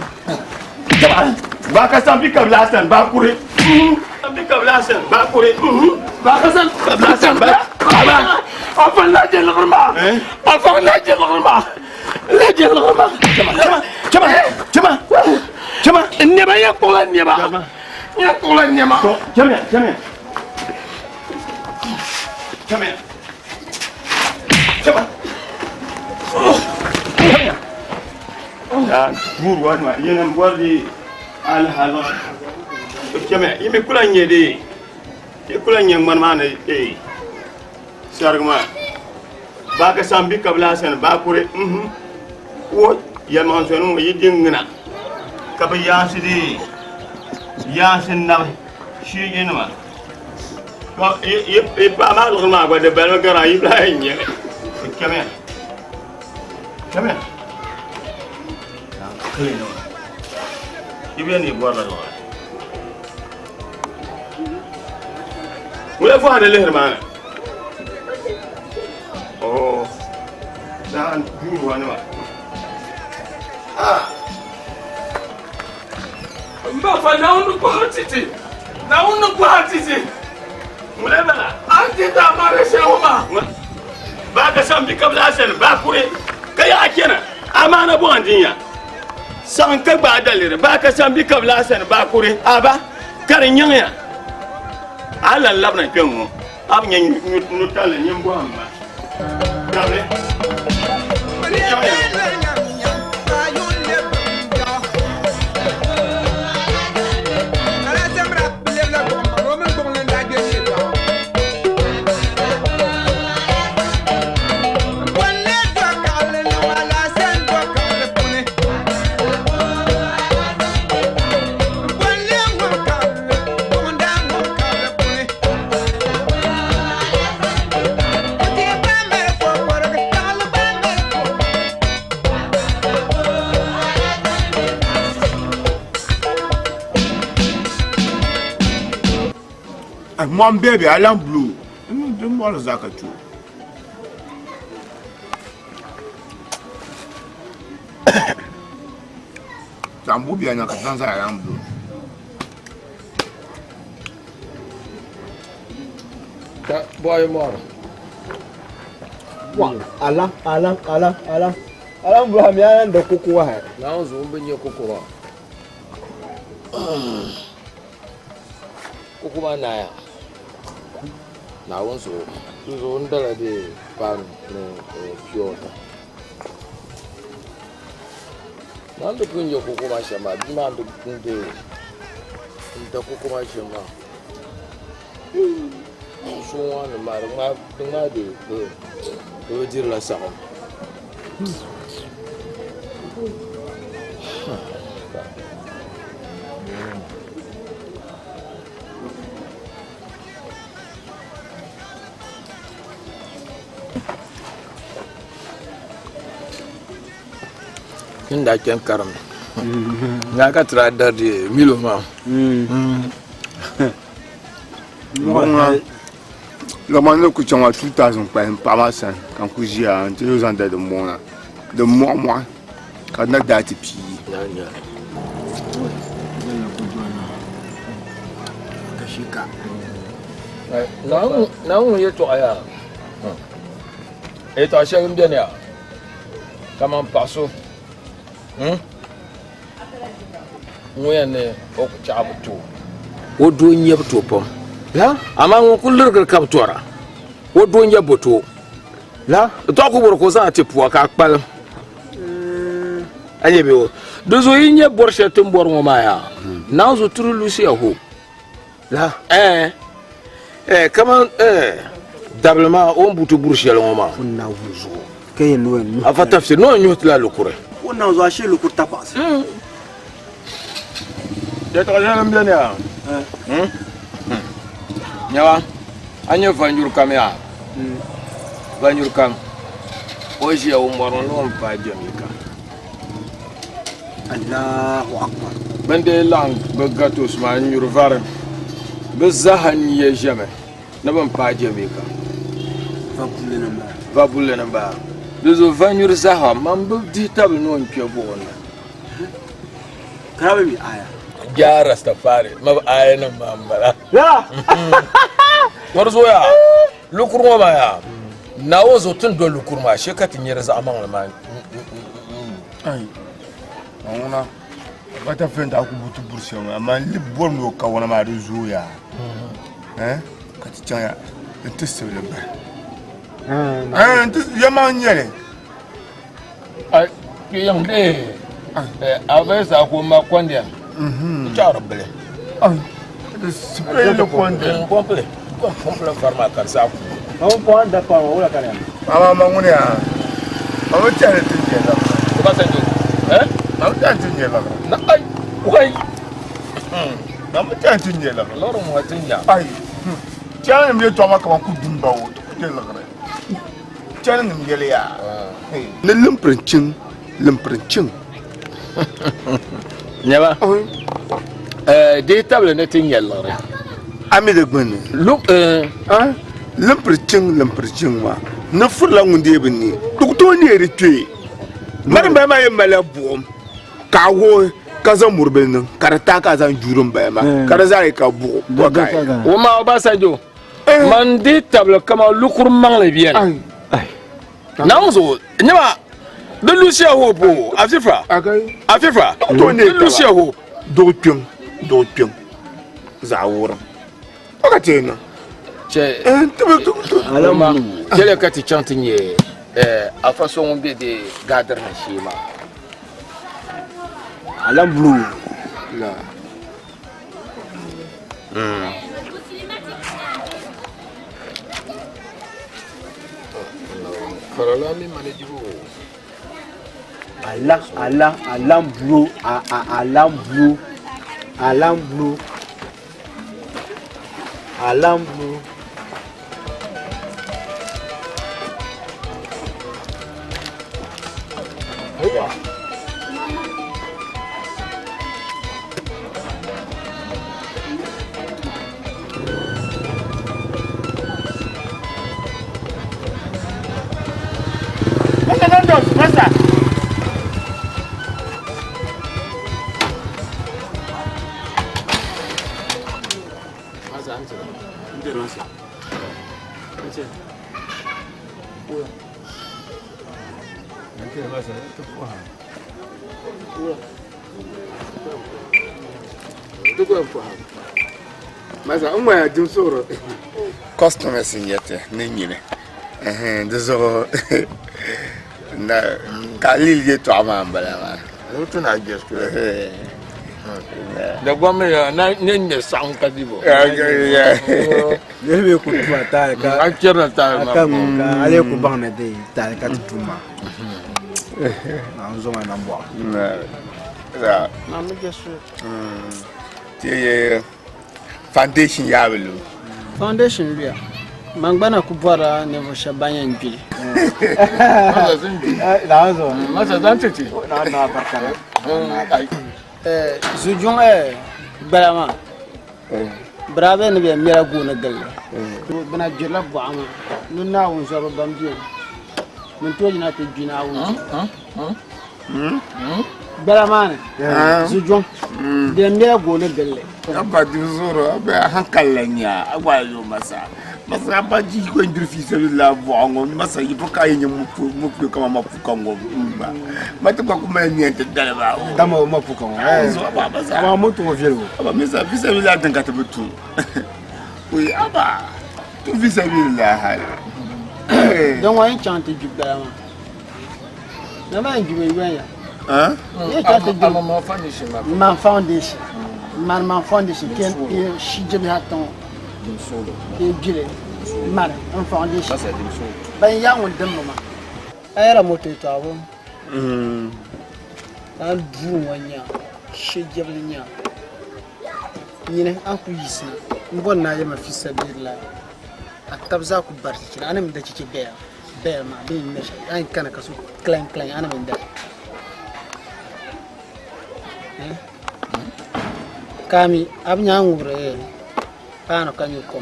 Chama. Ba ka san bi kabila sani ba kuri. Bi kabila sani ba kuri. Ba ka san kabila sani ba. Ba. Afa lajɛ lɔgɔma. Afa lajɛ lɔgɔma. Lajɛ lɔgɔma. Chama, chama, chama, chama. Nɛba ya kɔla nɛba. Ya kɔla nɛba. Chama, chama. Chama. Chama. Chama. Ya, buru wani yɛnɛ bɔri alhala. Chama, i mi kula nyɛ de. I kula nyɛ ŋmani maa ni ee. Sarigi maa. Ba ka san bi kabila sani ba kuri. Wo yɛlimaŋ soli ŋɔ yi di ŋina ka bi yaansi di yaansi nabi shiiginima. I paɣa maa liɣiri maa gba di balimi gara yi lahi nyɛli. Chamiya. Chamiya. I bɛ ni bɔrila liɣiri. Wula fɔha ni lihiri maa ni. Oh. Daan duuru wani ma. Ah. N ba fa Naawuni gbahi titi. Naawuni gbahi titi. Wula bala. An ti taa mara shɛŋa maa. Ba ka san bi kabila sani ba kuri ka yaa kɛna amaana bɔ an dinya saɣim ka gbaai daliri ba ka san bi kabila sani ba kuri aba ka di nyaŋya a lan labina kpɛŋ ŋɔ a bi nyɛ nutali nyin bɔhim ma dabili nyaŋya. Mɔm bɛ bɛ alan blue din mɔri zaa ka chu zambu biya na ka zaŋ zaa alan blue. Ka bɔyi mɔri. Wa alan alan alan alan alan blue hami alan da koko wa hai. Naawuni zuɣu n bi nyɛ koko maa. Koko maa naaya. Naawuni zuɣu. N zuɣu n dala de paanu ni pure water. Maa di pun nyɛ koko maa shɛm maa bia maa n di n da koko maa shɛm maa. So ŋɔ ni maa di ŋmaa di bi dirila saɣim. N daa kpɛm karim naa ka tira dari di milo maa. Lɔma ni ku chaŋ maa 2000 kpahi n paɣa maa sani ka n ku ʒiya n ti zaŋ dali din mɔŋ na din mɔɣi mɔɣi ka di na daa ti pii. Naawuni yɛltɔɣa yaa yɛltɔɣa shɛli n beni yaa kaman paɣa so ŋun yɛn ni o ku chaɣi bi to o doo n-nyɛ bi to pam amaa ŋun ku lirigiri ka bi tɔra o doo n-nyɛ bi to di tɔɣi ku bɔri ka o zaŋ ti pua ka a kpalim a nyɛ bɛ o di zuɣu yi nyɛ bɔri shɛli ti ni bɔri ŋɔ maa yaa naanzu tiri lusia ho kaman dabili maa o ni buti buri shɛli ŋɔ maa afa tafsir ni o nyuhi tila lukuri O na zuɣu ashee lukuri tapaɣasi. Yɛltɔɣa shɛli n beni yaa nyɛba a nyɛ vanjuri kam yaa vanjuri kam o ʒiya o mɔrimi ni o ni paai Jamaica. Allahu akbar. Bɛn dee laɣim bɛ gatos maa n nyuri vari. Bɛ zaaha nia ʒɛmi ni bɛ ni paai Jamaica. Va bulli ni m-bala. Di zuɣu va nyuri zaaha man bi dihi tabili ni o ni kpe buɣim ni. Ka bi mi aya. Jaa Rastafari ma bi aya nim maa m-bala. Ŋɔ di zuɣu yaa, lukuri ŋɔ maa yaa, Naawuni zuɣu ti ni doli lukuri maa shee ka ti nyari zaɣ maŋli maa. Ai, a ŋuna bata fɛn daa ku buti buri shɛm amaa n li bɔri ni o kawana maa di zooya ka ti chaŋ ya n ti sibili bahi ya maa n nyɛli Kpiɔŋ dee a bɛ zaa ko ma kɔndiya n chaɣiri bili. Sibili kɔndiya. Pɔmpili pɔmpili vari maa ka di zaa ku. Amaa ma ŋuni yaa ma bi tɛhili ti nyɛ liɣiri. Obasanjo eh? Ma bi tɛhili ti nyɛ liɣiri. Na ai wai. Ma bi tɛhili ti nyɛ liɣiri. Lɔri ŋɔ ti nya. Ai chɛli nim yɛltɔɣa maa kaman ku dum ba o ti ku nyɛ liɣiri. Chɛli nim yɛli yaa. Ni limpirichiŋ limpirichiŋ. Nyɛba dihi tabili ni ti nyɛ liɣiri. A mi di gbunni. Limpirichiŋ limpirichiŋ maa ni furila ŋun dee bi ne di ku tooi neeri kpee. Mari m-bala maa yɛn malila buɣim ka a wuɣi ka zaŋ muribili niŋ ka di taai ka a zaŋ juuri m-bala maa ka di zaa yi ka buɣi bɔ ka a yɛn. Wumma Obasanjo, man dihi tabili kaman lukuri maŋli beni. Naawuni zuɣu nyɛma di Lucia Hope o Afifa Afifa di Lucia Hope. Duɣu kpiŋ duɣu kpiŋ zaɣ wurim o ka ti niŋ. Chɛ chɛliya ka ti chaŋ ti nyɛ afa so ŋun be di gaadiri ni shee maa. Alam blue. La. Farala mi manajibu. Ala ala alam blue a a alam blue alam blue alam blue. Customers n yɛti ni nyini di zuɣu ka lili yɛltɔɣa maa n bala maa. Dagbaŋ mi ya na ne ŋmɛ saɣim ka di bo. Niriba ku tuma taali ka a chɛrina taali maa ka ka a lee ku baŋ ni di taali ka ti tum maa. Naawuni zoma nambɔɣu. Ti ye foundation yaa bi lu. Foundation luya. Man gba na ku bɔrila ninvuɣ shɛba ban yɛn gbi li. Zujuŋ gbala maa bɛ daa bɛ ni bɛ mɛla gooni gilli. Bɛ na gbirila bɔɣa maa ni Naawuni zɔriba ban beni ni n-tooi yina ti gbi Naawuni zuɣu. Gbala maa ni zujuŋ bɛ mɛla gooni gilli. Abba di zoro abba hankali la nya agba yo masa masa abba ji ko ndir fi sabi la bo ngo masa yi ka yi mu mu ku kama ma fu kan go ba mata ba kuma ni ta dal ba dama ma fu kan go zo abba masa ma mutu mo fiel abba masa fi sabi la dan ka ta butu oyi abba tu fi sabi la hal Don wa yin chaŋ ti gbi gbala maa. Na maa yin gbi yoya ya. Ye chaŋ ti gbi man foundation. Man man foundation ke shi jibi ha tiŋ ke gbili mani n foundation. Ban ya ŋun dimbi maa. A yɛra moto yɛtɔɣa bo. Ka duu ŋɔ nya shi jibili nya. Nyini a ku yiɣisina m bɔri ni a yɛma fi sabilillah a tab zaa ku bari chichina a ni mi da chichi bɛya bɛya maa bɛ ni ŋmɛ shɛli a yi kana ka so kilain kilain a ni mi dali ka a mi a bi nya a ŋubiri Paanu ka nyu kom.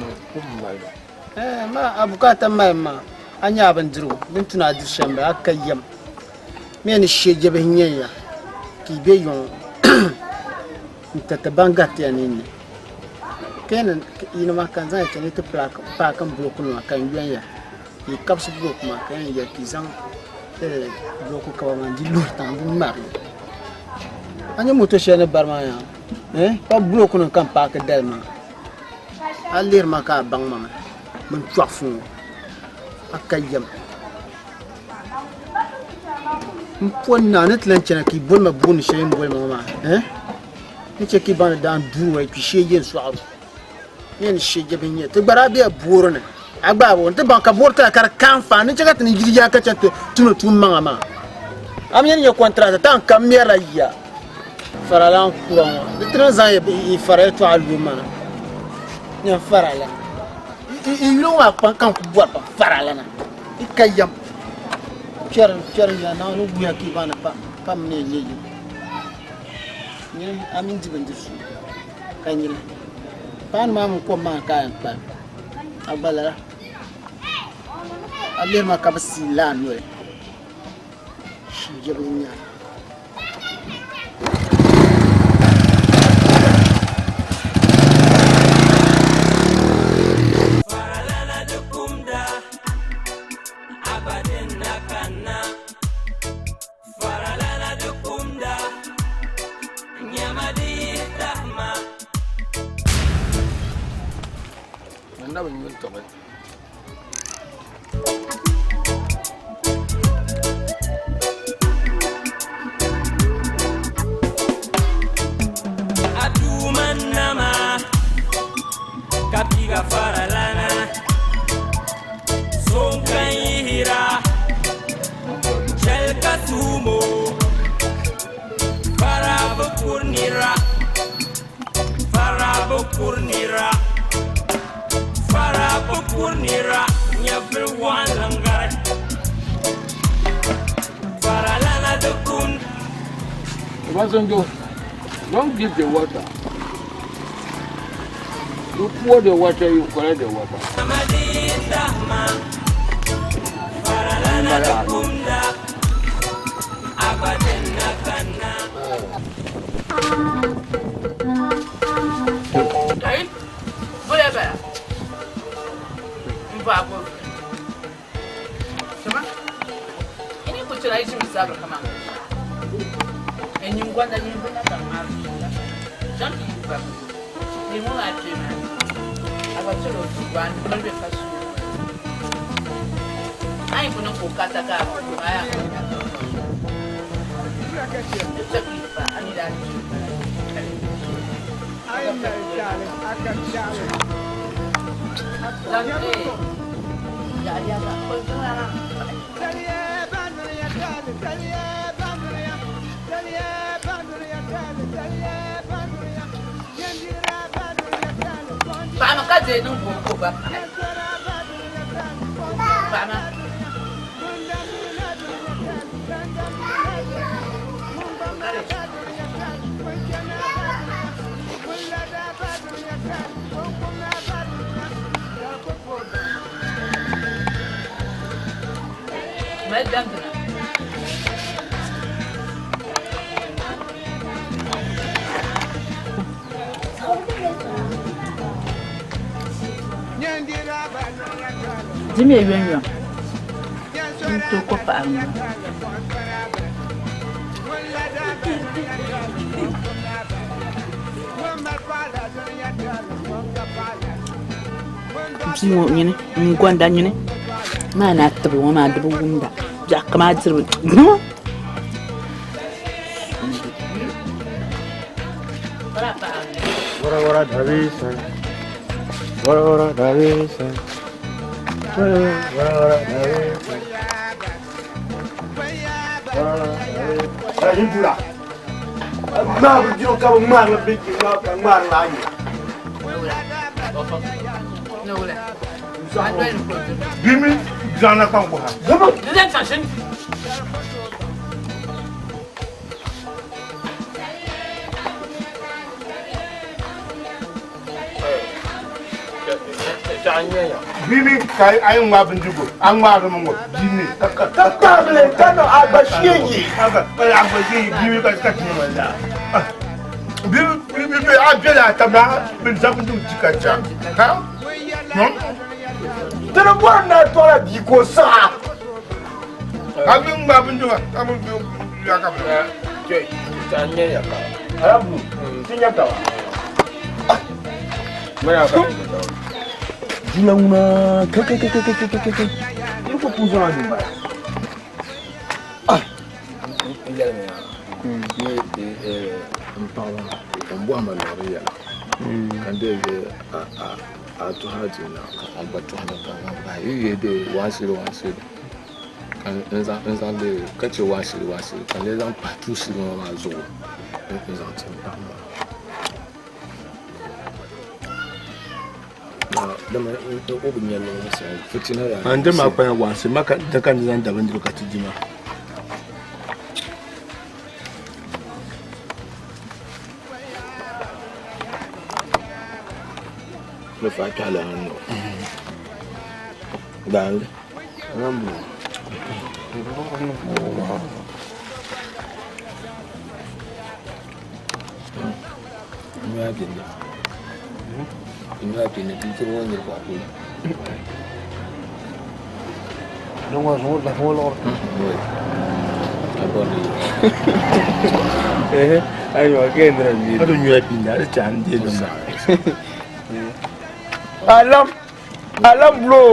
Eh, ma a bukaata mali ma a nya a bindirigu din tuni a diri shɛm bala a ka yɛm mi ni shee jɛbihi nyɛ ya ka yi be yiŋ n tiriti ban gariti ya ninni ka yɛn yinima ka n zaŋ ya chani ti paaki n bulookunima ka n yon ya ka yi kabisi bulooku maa ka yɛn yɛli ka yi zaŋ bulooku kaba maa n di luhi tiŋa n di ŋmari li a nya moto shɛli ni bari maa yaa eh pa bulookunim ka n paaki dali maa a lihiri ma ka a baŋ ma mi bin chɔɣifu ŋɔ a ka yɛm n po n naa ni ti lan chana ka yi boli ma buuni shɛli yi ni boli ma ŋɔ maa eh ni chɛ ka yi baŋ ni daan duuri ŋɔ yi kpi shee je n sɔɣibu ni yɛn shee je bin nyɛ ti gba daa bela boori ni a gba a ti baŋ ka boori tila ka di ka anfaani ni chɛ ka ti ni yili yaa ka chani ti tumdi tuun maŋa maa a mi yɛn nyɛ kɔntirata ti a kam mɛrila yiya Faralan kura ŋɔ di ti ni zaŋ yi fara yɛltɔɣa lu ma na nyɛ faralana yi yuli ŋɔ maa kpaŋ ka n ku bɔri pa faralana yi ka yɛm kpɛri kpɛri ya Naawuni wuhiya ka yi baŋ ni pa pa mi ni yɛn nyɛ yim nyini a mini di bindiri suŋ ka nyini paanu maa mini kom maa ka a yɛn kpalim a gba lala a lihiri ma ka bi siila a noli shijɛbi n-nyɛ a. Obasanjo, don't give the water. You pour the water, you collect the water. Kai, bole bala. Mbago. Chama. Ini kuchira ichi misabra kama. Enyi ngwanda nyi mbona kama. Jambi ba. Ni mo ati ma. Aba chelo tuba ni mbe fasu. Ai kuno kukata ka aya. Paɣa ka deei niŋ ka o ka o ba paɣi paɣa maa. Mali damdina. Dimiya yomyom n-tooi ko paɣibu maa. Bia ŋɔ nyini n gonda nyini maa na tibili ŋɔ maa di bi wumda biɛɣu kam a diri Wara wara dabisa. Wara wara dabisa. Wara wara dabisa. Wara wara dabisa. Ala yin dura. Ŋmaari bi jiro ka bi ŋmaari li bɛ ka ŋmaari li ayi. Bimi zaŋna kpaŋ kuha. Tɛɣu n-nyɛ ya. Bia mi ka a yi ŋmaai bindirigu, a ŋmaarimi ŋɔ bia mi ka ka Ka kparibili ka niŋ a gba shee yi. A gba a gba shee yi bia mi ka ka ti nyɛ ma zaa. Bia mi bi a bela a tab na bi zaŋ bindirigu ti ka cha. Ha? Ti di bɔri ni a tɔla bia ka o saɣa. A mi ŋmaai bindirigu a mi ya ka bi. Tɛɣu n-nyɛ ya ka. Alabu, ti nya taba. Jina ŋuna kai kai kai kai kai kai kai niri ko pun zaŋ a bala. N yɛlimi yaa ni n paɣaba n bɔhima liɣiri yɛla ka n dee a tuhi a dina ka a gba tuhi na ka n zaŋ pahi yi yihi dee one cedi one cedi ka n zaŋ dee ka che one cedi one cedi ka n lee zaŋ pahi two cedi ŋɔ maa zuɣu n zaŋ ti n paɣa maa. An di ma kpaya waansi ma ka da ka ni zaŋ da bindirigu ka ti di ma. Ni fa kpɛhi lana nɔ. Gbaangi. Nyoya bini. Nyoya bini bindirigu ŋɔ nyɛ ka kuli. Ka di nyoya bini a di chahi n deei li ma. Alam alam bulo.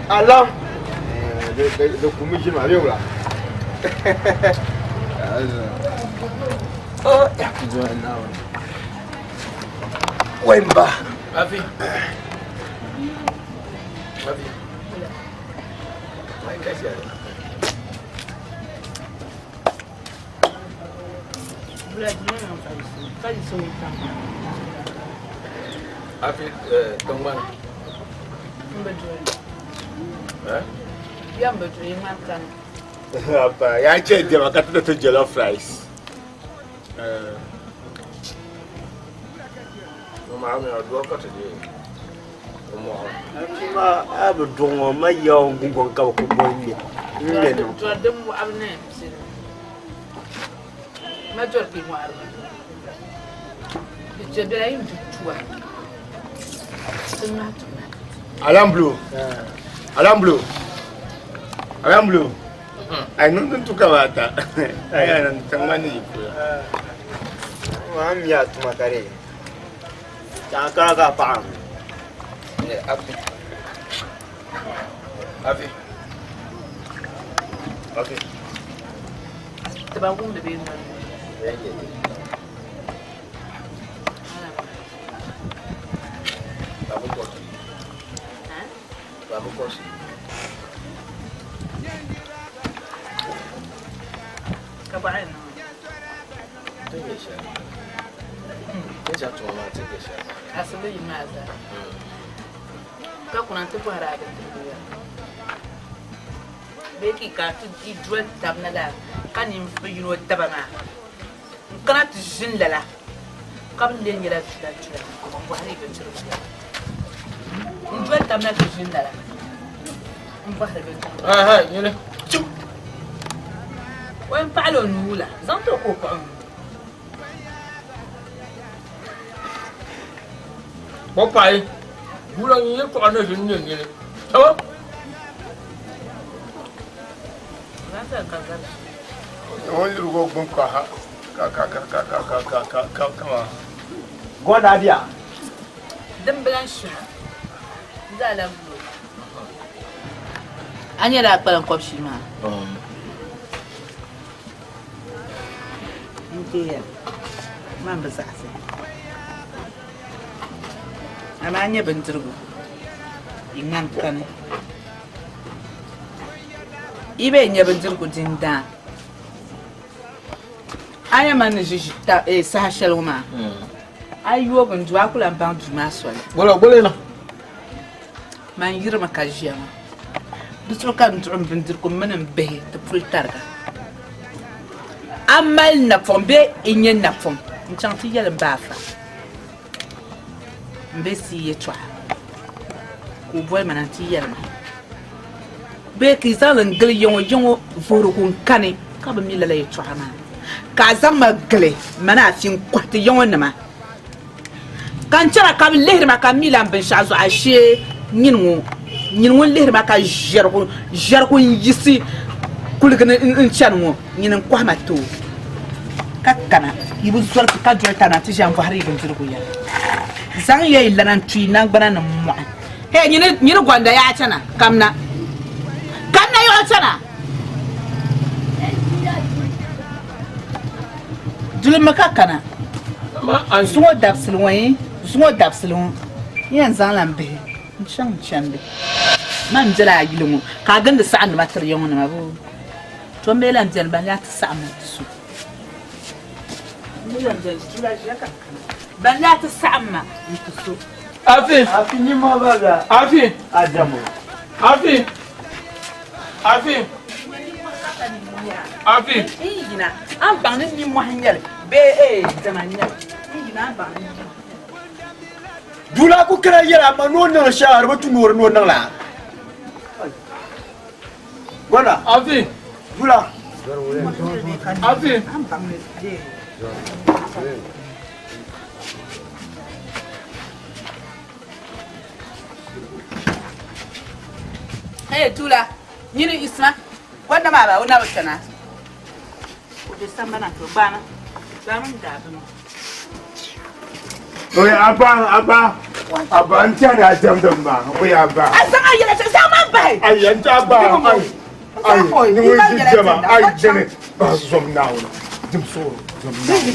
Alam. Di kumi ʒini maa bɛ wula. Wemba. Afi. Afi. Ai ka shi. Afi tiŋgbani. Eh? Abba, ya ce diɛma ka ti na ti jollof rice. Maa mi a duɣu ka ti dee. O mɔɣu. Ma a bi duɣu ŋɔ ma ya o gungɔŋ ka bi ku boli ŋmɛ ŋmɛ niŋ. Alam Blue. Alam Blue. Alam Blue. Ai niŋ din tu kamata. Ai ai nan tiŋgbani ni yi polo. Ma mi a tuma ka di chaŋ kana ka paɣa mi. Afi. Afi. Afi. Babu kosi. Babu kosi. Ti nyɛ shɛli. Ti chaŋ tuma maa ti nyɛ shɛli. Ka kuna ti bɔhiri a bindirigu ya. Bee ka i kana ti yi doli tab na laa ka ninvuɣ yino daba maa n kana ti ʒini lala ka bɛ lee nyɛla jula jula n bɔhiri yi bindirigu ya. N doli tab na ti ʒini lala n bɔhiri bindirigu. Ha ha nyini. O yɛn paɣila o nuu la zaŋ ti o ka o paɣi o nuu. O paɣi bula n yɛltɔɣa na ʒini nyɛ nyini. Taba. O lirigi o gbuni ka ha ka ka ka ka ka ka ka ka ka kama. Gɔda bia. Dimbila n shɛha zaa lan bulo. A nyɛla a kpalim kɔbishii maa? N deeya man bi zaɣisi. Amaa a nyɛ bindirigu yi ŋmani kani. Yi bee nyɛ bindirigu din daan. A nya man ni ʒi ʒi saha shɛli ŋɔ maa, a yi yoogi n duu a ku lan baŋ duu maa soli. Golo golo na. Man yirimi ka ʒiya maa. Di zuɣu ka n duɣi m bindirigu mini m bihi ti puli tariga. A mali napɔŋ bee n nyɛ napɔŋ n-chaŋ ti yɛli m ba Afa m be sii yɛtɔɣa ka o boli ma na nti yɛli ma bee ka yi zaŋ li n-gili ya ŋɔ, ya ŋɔ vuhirigu n-kani ka bi mi lala yɛtɔɣa maa ka a zaŋ ma gili ma ni afi n-kɔhi ti ya ŋɔ nima ka n chana ka bɛ lihiri ma ka m mi lan binshɛɣu zuɣu ashee nyini ŋɔ nyini ŋun lihiri ma ka ʒiɛrigu ʒiɛrigu n-yiɣisi kuligi ni n-chani ŋɔ nyini n-kɔhi ma ti o ka kana yi bi zɔri ti ka doli taba na ti ʒiya m-bɔhiri yi bindirigu yɛla. Zaŋ ya yi lana n-tu yi naŋgbana ni mɔɣi. Hee nyini nyini gɔnda yaa chana kamina kamina yiɣi chana dulimi ka kana zuŋɔ dabisili ŋɔ yi zuŋɔ dabisili ŋɔ n yɛn zaŋla n bihi n chaŋ n chandi man bela a yili ŋɔ ka a gindi saɣindima tiri ya ŋɔ nima boo to m mi lan beni ban yaa ti saɣim ma ti so m mi lan beni ban yaa ti saɣim ma n-ti so. Afi. Afi nyima baba. Afi. Adamu. Afi. Afi. Afi. N yina a ni baŋ ni nimmohi n-nyɛ li bee ee diɛma n-nyɛ li. N yina a ni baŋ ni nimmohi n-nyɛ li. Duula ku kana yɛli a ma ni o niŋ shɛli a di bi tu ni o di ni o niŋ la. Gɔna. Afi. Duula. Afi. A ni baŋ ni ee. Hey, Tula, nyini Isma, gonda maa ba o na bi kana. O be sambana to gbaama, gbaama n daa bini. Oye, abba, abba, abba, n tɛni a diɛmdi maa, oye, abba. A zaŋ a yɛla shɛli, zaŋ ma bahi. Ayi, n ti abba, ayi, ayi, ni ŋun ʒi diɛma, ayi, dini, ba zom Naawuni, dim suɣuro, zom Naawuni.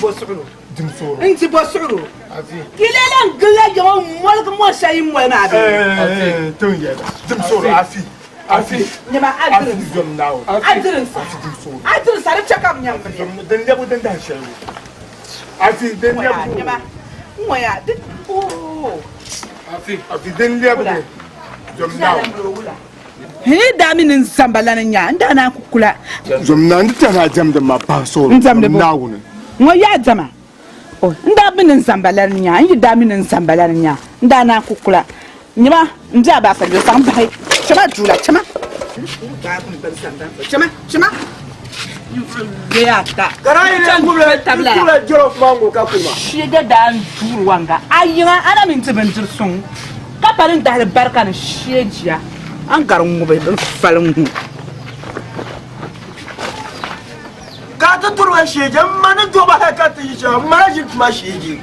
Dim suɣuro. N di bɔ suɣuro. Ti lee lan gilila yiŋa m-moligi mɔri shɛli yi moli maa bee? Ti n yɛli. Dim suɣuro, afi. Afi. Nyama a diri n Afi zom Naawuni. A diri n Afi dim suɣuro. A diri n sa di chɛ ka bɛ nyaŋ bini. Din lɛbu din dahin shɛli ŋɔ. Afi din lɛbu. Nyama n ŋɔya di ooo. Afi. Afi din lɛbu din zom Naawuni. N yi daa mi ni n zamba lana nya, n daa naan ku kula. Zom naa, n di tɛhi ni a diɛmdi ma pahi suhuri N diɛmdi bo? Naawuni. Ŋɔ yaa diɛma? O, n daa mi ni n zamba lana nya, n yi daa mi ni n zamba lana nya, n daa naan ku kula. Nyama, m be a baasa duli zaŋ bahi. Chama duula, chama! Chama, chama! Ninvuɣ yoya ata. Ka daa yi lee ŋubila jollof maa ŋɔ ka kuli maa. Shiga daa n duuri waŋga. A yiŋa, a na mi n-ti bindiri suŋ. Ka pa din dahili barika ni shee jia, a ni gari ŋubi bin fali ŋ-ŋɔ. Ka a ti turi ma shee jia, m ma ni dɔba hal ka ti yi shɛm, m ma na ʒi tuma shee jia.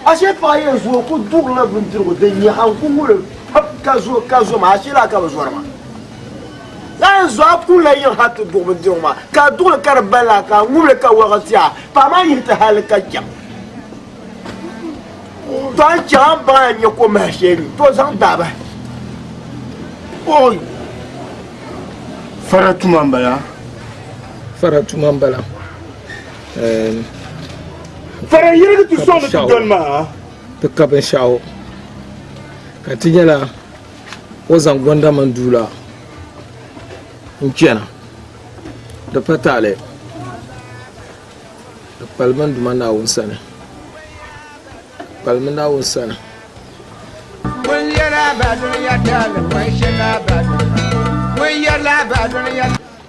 Ashee paɣa yɛn zooi ku duɣirila bindirigu din nyɛ a ku ŋuli pam ka zo ka zo maa ashee laa ka bi zɔri maa. A yɛn zo a kunila yiŋ ha ti duɣi bindirigu maa ka a duɣili ka di bali a ka a ŋubili ka wɔligi ti a paɣa maa yihi ti hali ka chaŋ. To a ni chaŋ a ni baŋ a ni nya ko maha shee ni to zaŋ daa bahi. Oi! Fara tuma m-bala. Fara tuma m-bala. Fara yirigi ti sɔŋdi ti doli maa. Ti ka binshɛɣu ka ti nyɛla o zaŋ gonda mini duula n-chana di pa taali di kpalimi n Duuma Naawuni sani di kpalimi Naawuni sani.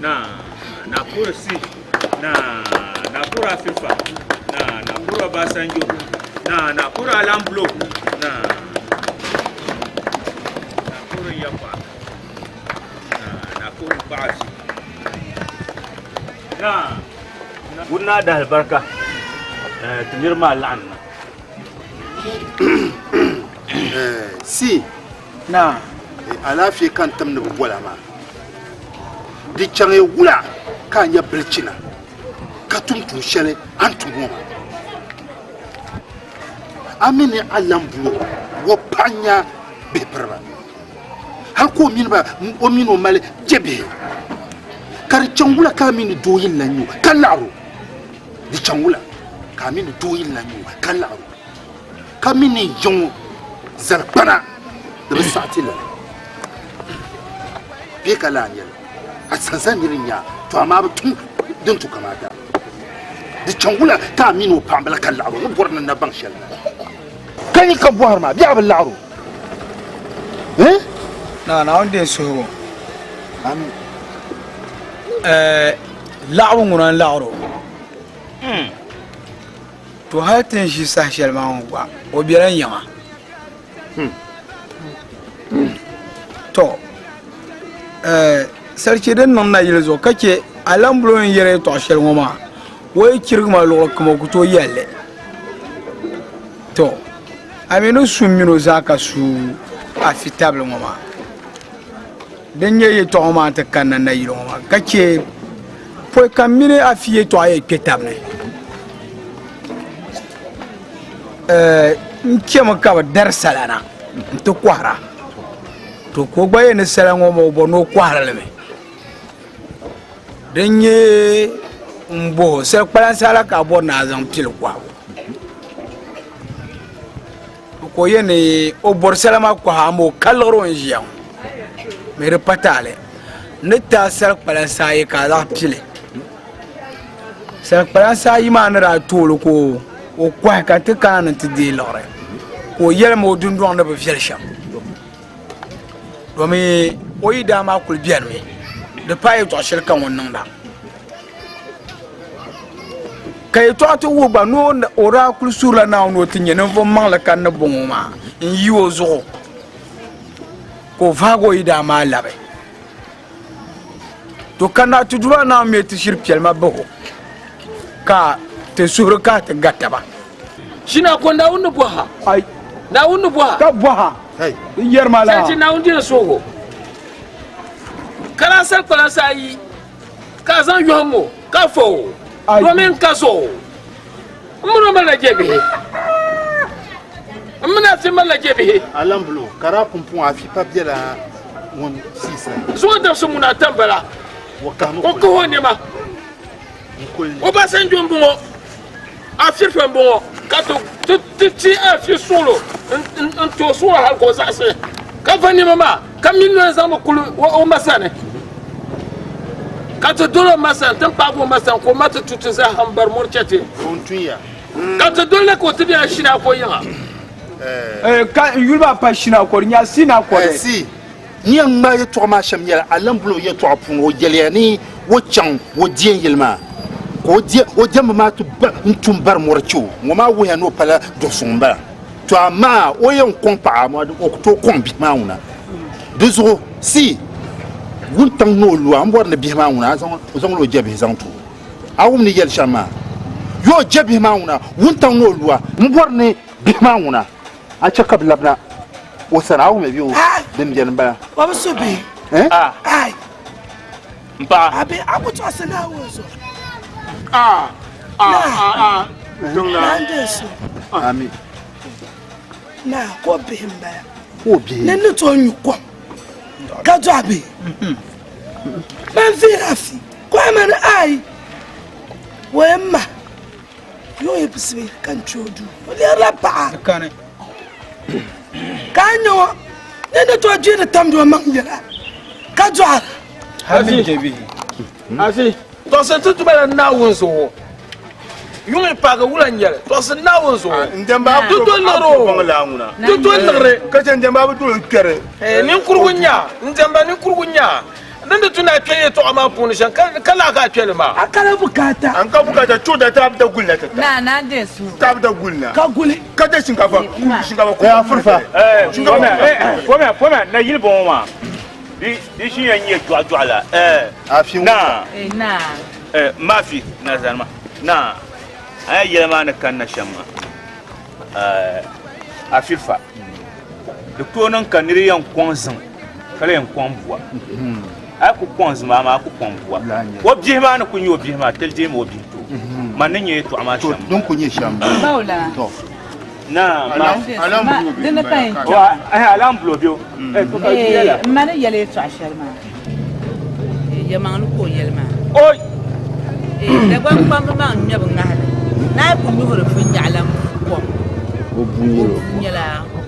Na na kura si na na kura fifa na na kura Obasanjo na na kura Alamblo na na kura Yapa na na kura Baasi na Wuna dahal barka ti niriba maa laɣim na. Si na alaafee ka n tim ni bi bola maa di chaŋ wula ka a nya bilichina ka tum tuun shɛli a ni tum ŋɔ maa a mi ni a lan bulo o paɣa nya bihi piriba hali ka o mini o mali je bihi ka di chaŋ wula ka a mi ni doo yi lan nya o ka laɣiri o di chaŋ wula ka a mi ni doo yi lan nya o ka laɣiri o. Ka mi ni yiŋ zalikpana di bi saɣi ti lala. Bee ka laa nyɛli a sansa niri nya to amaa bi tum din tu kamaata. Di chaŋ wula ka a mini o paɣa m-bala ka laɣiri o ni bɔri ni na baŋ shɛli la. Ka nyin ka bɔhiri maa bee a bi laɣiri o? Eh? Naa, Naawuni deei suhigu. Eh, laɣibu ŋuna n-laɣiri o. To hali ti ni ʒi saha shɛli maa ŋɔ gba, o bela yiŋa. To, eh, sarichi din niŋ nayili zuɣu ka che Alambulo ni yɛri yɛtɔɣ shɛli ŋɔ maa, o yi chirigi ma luɣili kam o ku tooi yɛli li. To, a mi ni su m mini o zaa ka su afi tabili ŋɔ maa. Din nyɛ yɛtɔɣa ŋɔ maa nti kanna nayili ŋɔ maa ka che pɔi ka m mini afi yɛtɔɣa yɛn kpe tab ni. Eh, n chemi ka bɛ dari sala na nti kɔhira. To ka o gba yɛn ni sala ŋɔ maa o bɔri ni o kɔhiri li mi. Din nyɛ m bɔh o, sal kpalansi la ka a bɔri ni a zaŋ pili kɔhibu. Ka o yɛn ni o bɔri sala maa kɔhi amaa o kaligiri o ni ʒiya ŋɔ mi di pa taali. N ni ti a sal kpalansi ayi ka a zaŋ pili. Sal kpalansi ayi maa ni daa tooi li ka o kɔhi ka ti kana ni ti deei liɣiri ka o yɛli ma o dundɔŋ ni bi viɛli shɛm. Domi o yi daa maa kuli benimi di paai yɛltɔɣa shɛli ka ŋun niŋda. Ka yɛltɔɣa ti wuhi gba ni o daa kuli suhirila Naawuni ni o ti nya ninvuɣ maŋli ka ni bɔŋɔ maa n-yi o zuɣu ka o vaagi o yidaa maa labi. To ka na ti Duuma Naawuni mi ti shiri piɛli ma bahi o ka ti suhuri kahi ti ga taba. Shina ko Naawuni ni bɔha. Ai. Naawuni ni bɔha. Ka bɔha. N yɛri ma laa. Sai ti Naawuni dina suhigu. Ka daa sali kpalansi ayi ka a zaŋ yɔhim o ka fa o domin n ka zuɣu. M mini o malila jɛbihi. M mini afi malila jɛbihi. Alambulo, ka daa pumpɔŋɔ afi pa bela ŋun sii sani. Zuŋɔ dabisi muna ata m-bala. O kahimi O kahi o nɛma. O ba Sanjo m-bɔŋɔ, Afirifa m-bɔŋɔ, ka ti ti Afi suɣilo n-ti o suɣilo hali ka o zaɣisi ka va nɛma maa ka mi noli zaŋmi kuli o ma sani. Ka ti doli o ma sani, ti ni paagi o ma sani ka o ma ti tu ti zaa m-bari mɔri chɛ ti. Ka ti doli li ka o ti bela Shinako yiŋa. Ka n yuli maa pa Shinako, di nyɛla Sinako di. Si, n yɛn ŋmaai yɛtɔɣa maa shɛm nyɛla Alambulo yɛtɔɣa puuni o yɛliya ni o chaŋ o diɛn yili maa ka o diɛmbu maa ti n tum bari mɔri chɛ o. Ŋɔ maa wuhiya ni o pala duɣu suŋ m-bala. To amaa o yɛn kɔŋ paɣa amaa o ku tooi kɔŋ bihi maa ŋuna. Di zuɣu si wuntaŋ ni o lu a, m bɔri ni bihi maa ŋuna a zaŋla o jɛbihi zaŋ ti o. A wum ni yɛli shɛm maa? Yo o jɛbihi maa ŋuna wuntaŋ ni o lu a, m bɔri ni bihi maa ŋuna a chɛ ka bɛ labina o sani. A wumya bɛ o din beni m-bala? O bi su bihi. Eh? Ai. M paɣa. A bi a ku tɔɣisi Naawuni zuɣu. Ah, ah, ah, ah. Naa n-deei so. Ami. Naa ka o bihi m-bala. Ka o bihi. Ni ni tooi nyu kom ka dɔɣi bihi. Ban vihiri afi ka o mani ai o yɛn ma yuŋ yi pisibi ka n kpe o duu o lɛrila paɣa ka a nya ŋɔ ni ni tooi gbiri tamdi o maŋ yɛla ka dɔɣira. Afi, tɔɣisi ti tuma la Naawuni zuɣu. Yuŋ yi paagi wula n-nyɛli, tɔɣisi Naawuni zuɣu. Ti to liɣiri o, ti to liɣiri. Ka chɛ n-dɛmba bi tooi kpɛri. Ninkurugu n-nya, n-dɛmba ninkurugu n-nya. Din di tu ni a kpe yɛtɔɣa maa puuni shɛm, ka lahi ka a kpe li maa. A kala bukaata. An ka bukaata, chuɣu da tabi da guli na ti ta. Naa, naa n-deei suhigu. Tabi da guli na. Ka guli. Ka de shinkafa, shinkafa Eh, afurfa. Fomia, fomia, na yili bɔŋɔ maa. Di di shi yɛn nyɛ jɔɣu jɔɣu la. Eh, Afi ŋɔ. Naa. Eh, naa. Eh, maafi, na zanima. Naa, a yɛn yɛli maa ni kanna shɛm maa. Eh, afirfa. Di tooi niŋ ka niri yɛn kɔŋ ziŋ ka lahi yɛn kɔŋ bua. A yi ku kɔŋ zim amaa a ku kɔŋ bua. O bihi maa ni ku nyɛ o bihi maa, ti deemi o bihi ti o. Man ni nyɛ yɛtɔɣa maa shɛm. Din ku nyɛ shɛm. Bawla. Tɔ. Naa, ma. Dini ka yɛn O, eh, alambulo bɛ o. Eh, to ka di yɛla. M ma ni yɛli yɛtɔɣa shɛli maa, yɛlimaŋli ka o yɛli maa. Oi! Dagbaŋ kpamba maa n-ŋme bɛ ŋahili ni a yi ku nyuhiri vinnyaɣilan kom. O bua nyɛla o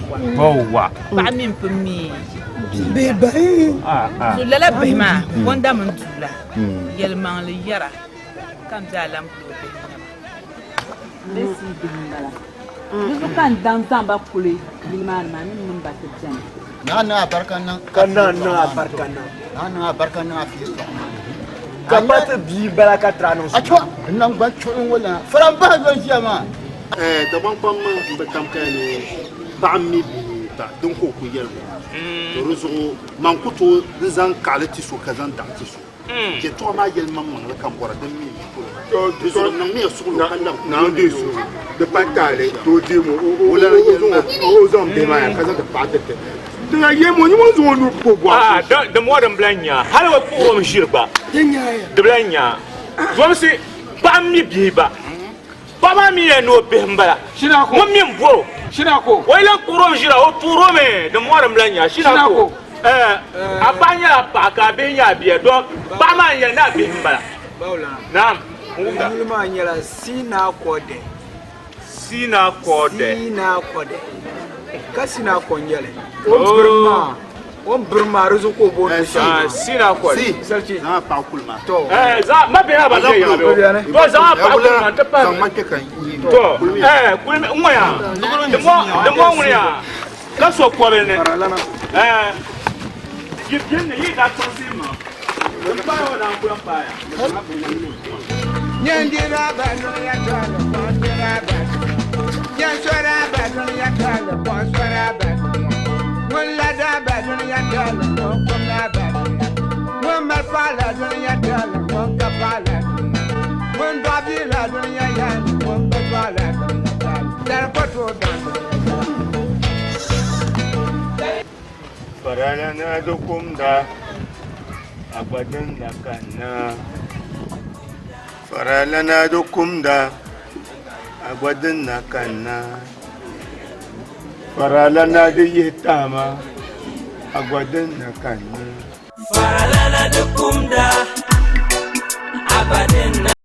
bua nyɛla o bua. Bawa. Paɣa mi m-pun mi bihi bahi. So lala bihi maa gonda mini duula yɛlimaŋli yɛra ka m be Alambulo bihi nyɛba. Bɛ sii bihi m-bala. Di zuɣu ka n daŋ zaŋ ba kuli yili maa ni maa ni m mini ba ti beni. Naa niŋ abarika niŋ. Ka naa niŋ abarika niŋ. Naa niŋ abarika niŋ a fii sɔɣu maa ni. Ka pa ti bia bala ka tira niŋ A chɔ n naŋgban chuɣu ŋɔ lana fara m bahi yoli ʒiya maa. Dagbaŋkpam m bi tam kaya ni paɣa m mi bihi ba din ka o ku yɛli ŋɔ. To di zuɣu man ku tooi n zaŋ kaɣili ti so ka zaŋ daɣu ti so. Yɛltɔɣa maa yɛlimaŋmaŋli ka n bɔra din mi yi polo maa. Di zuɣu niŋmiya suɣulo ka labi kuli Naawuni deei suhu di pa taali ti o deemi o zaŋ bihi maa ya ka zaŋ ti paɣa ti ti ti na yɛm o nyɛ ŋun zaŋ o nuu pa o bɔɣu Ah, di mɔri din bila nya hali o kpuɣi o mi ʒiri gba di bila nya zomsi paɣa m mi bihi ba paɣa maa mi yɛn ni o bihi m bala ŋun mi m bɔro o yi lan kpuɣiri o mi ʒira o tuuri o mi di mɔri din bila nya Shinako a paɣa nyɛla paɣa ka a bihi nyɛ a bia dɔn paɣa maa n yɛli ni a bihi m bala naam n wumda. Yuli maa nyɛla Sina Kɔdɛ. Sina Kɔdɛ. Sina Kɔdɛ. Ka Sina Kɔ n-nyɛli. O ni birim maa, o ni birim maa di zuɣu ka o booni shɛm maa. Sina Kɔdɛ. Salichi. Zaŋ a paɣa kuli maa. Tɔ. Zaŋ ma bihi maa ban bɛ yaɣa bɛ o. Tɔ zaŋ a paɣa kuli maa n-ti pahi. Zaŋ ma kpɛ ka n yi. Tɔ kuli n ŋɔ yaa. Di mɔ ŋuni yaa. Ka so kɔbili ni. Ɛɛ yi biɛni ni yi daa kpaŋsi yi maŋa. Din paai o naan kuli paai ya. Faralana di kumda, a gba din na kanna. Faralana di kumda, a gba din na kanna. Faralana di yihi tahima, a gba din na kanna. Faralana di kumda, a gba din na.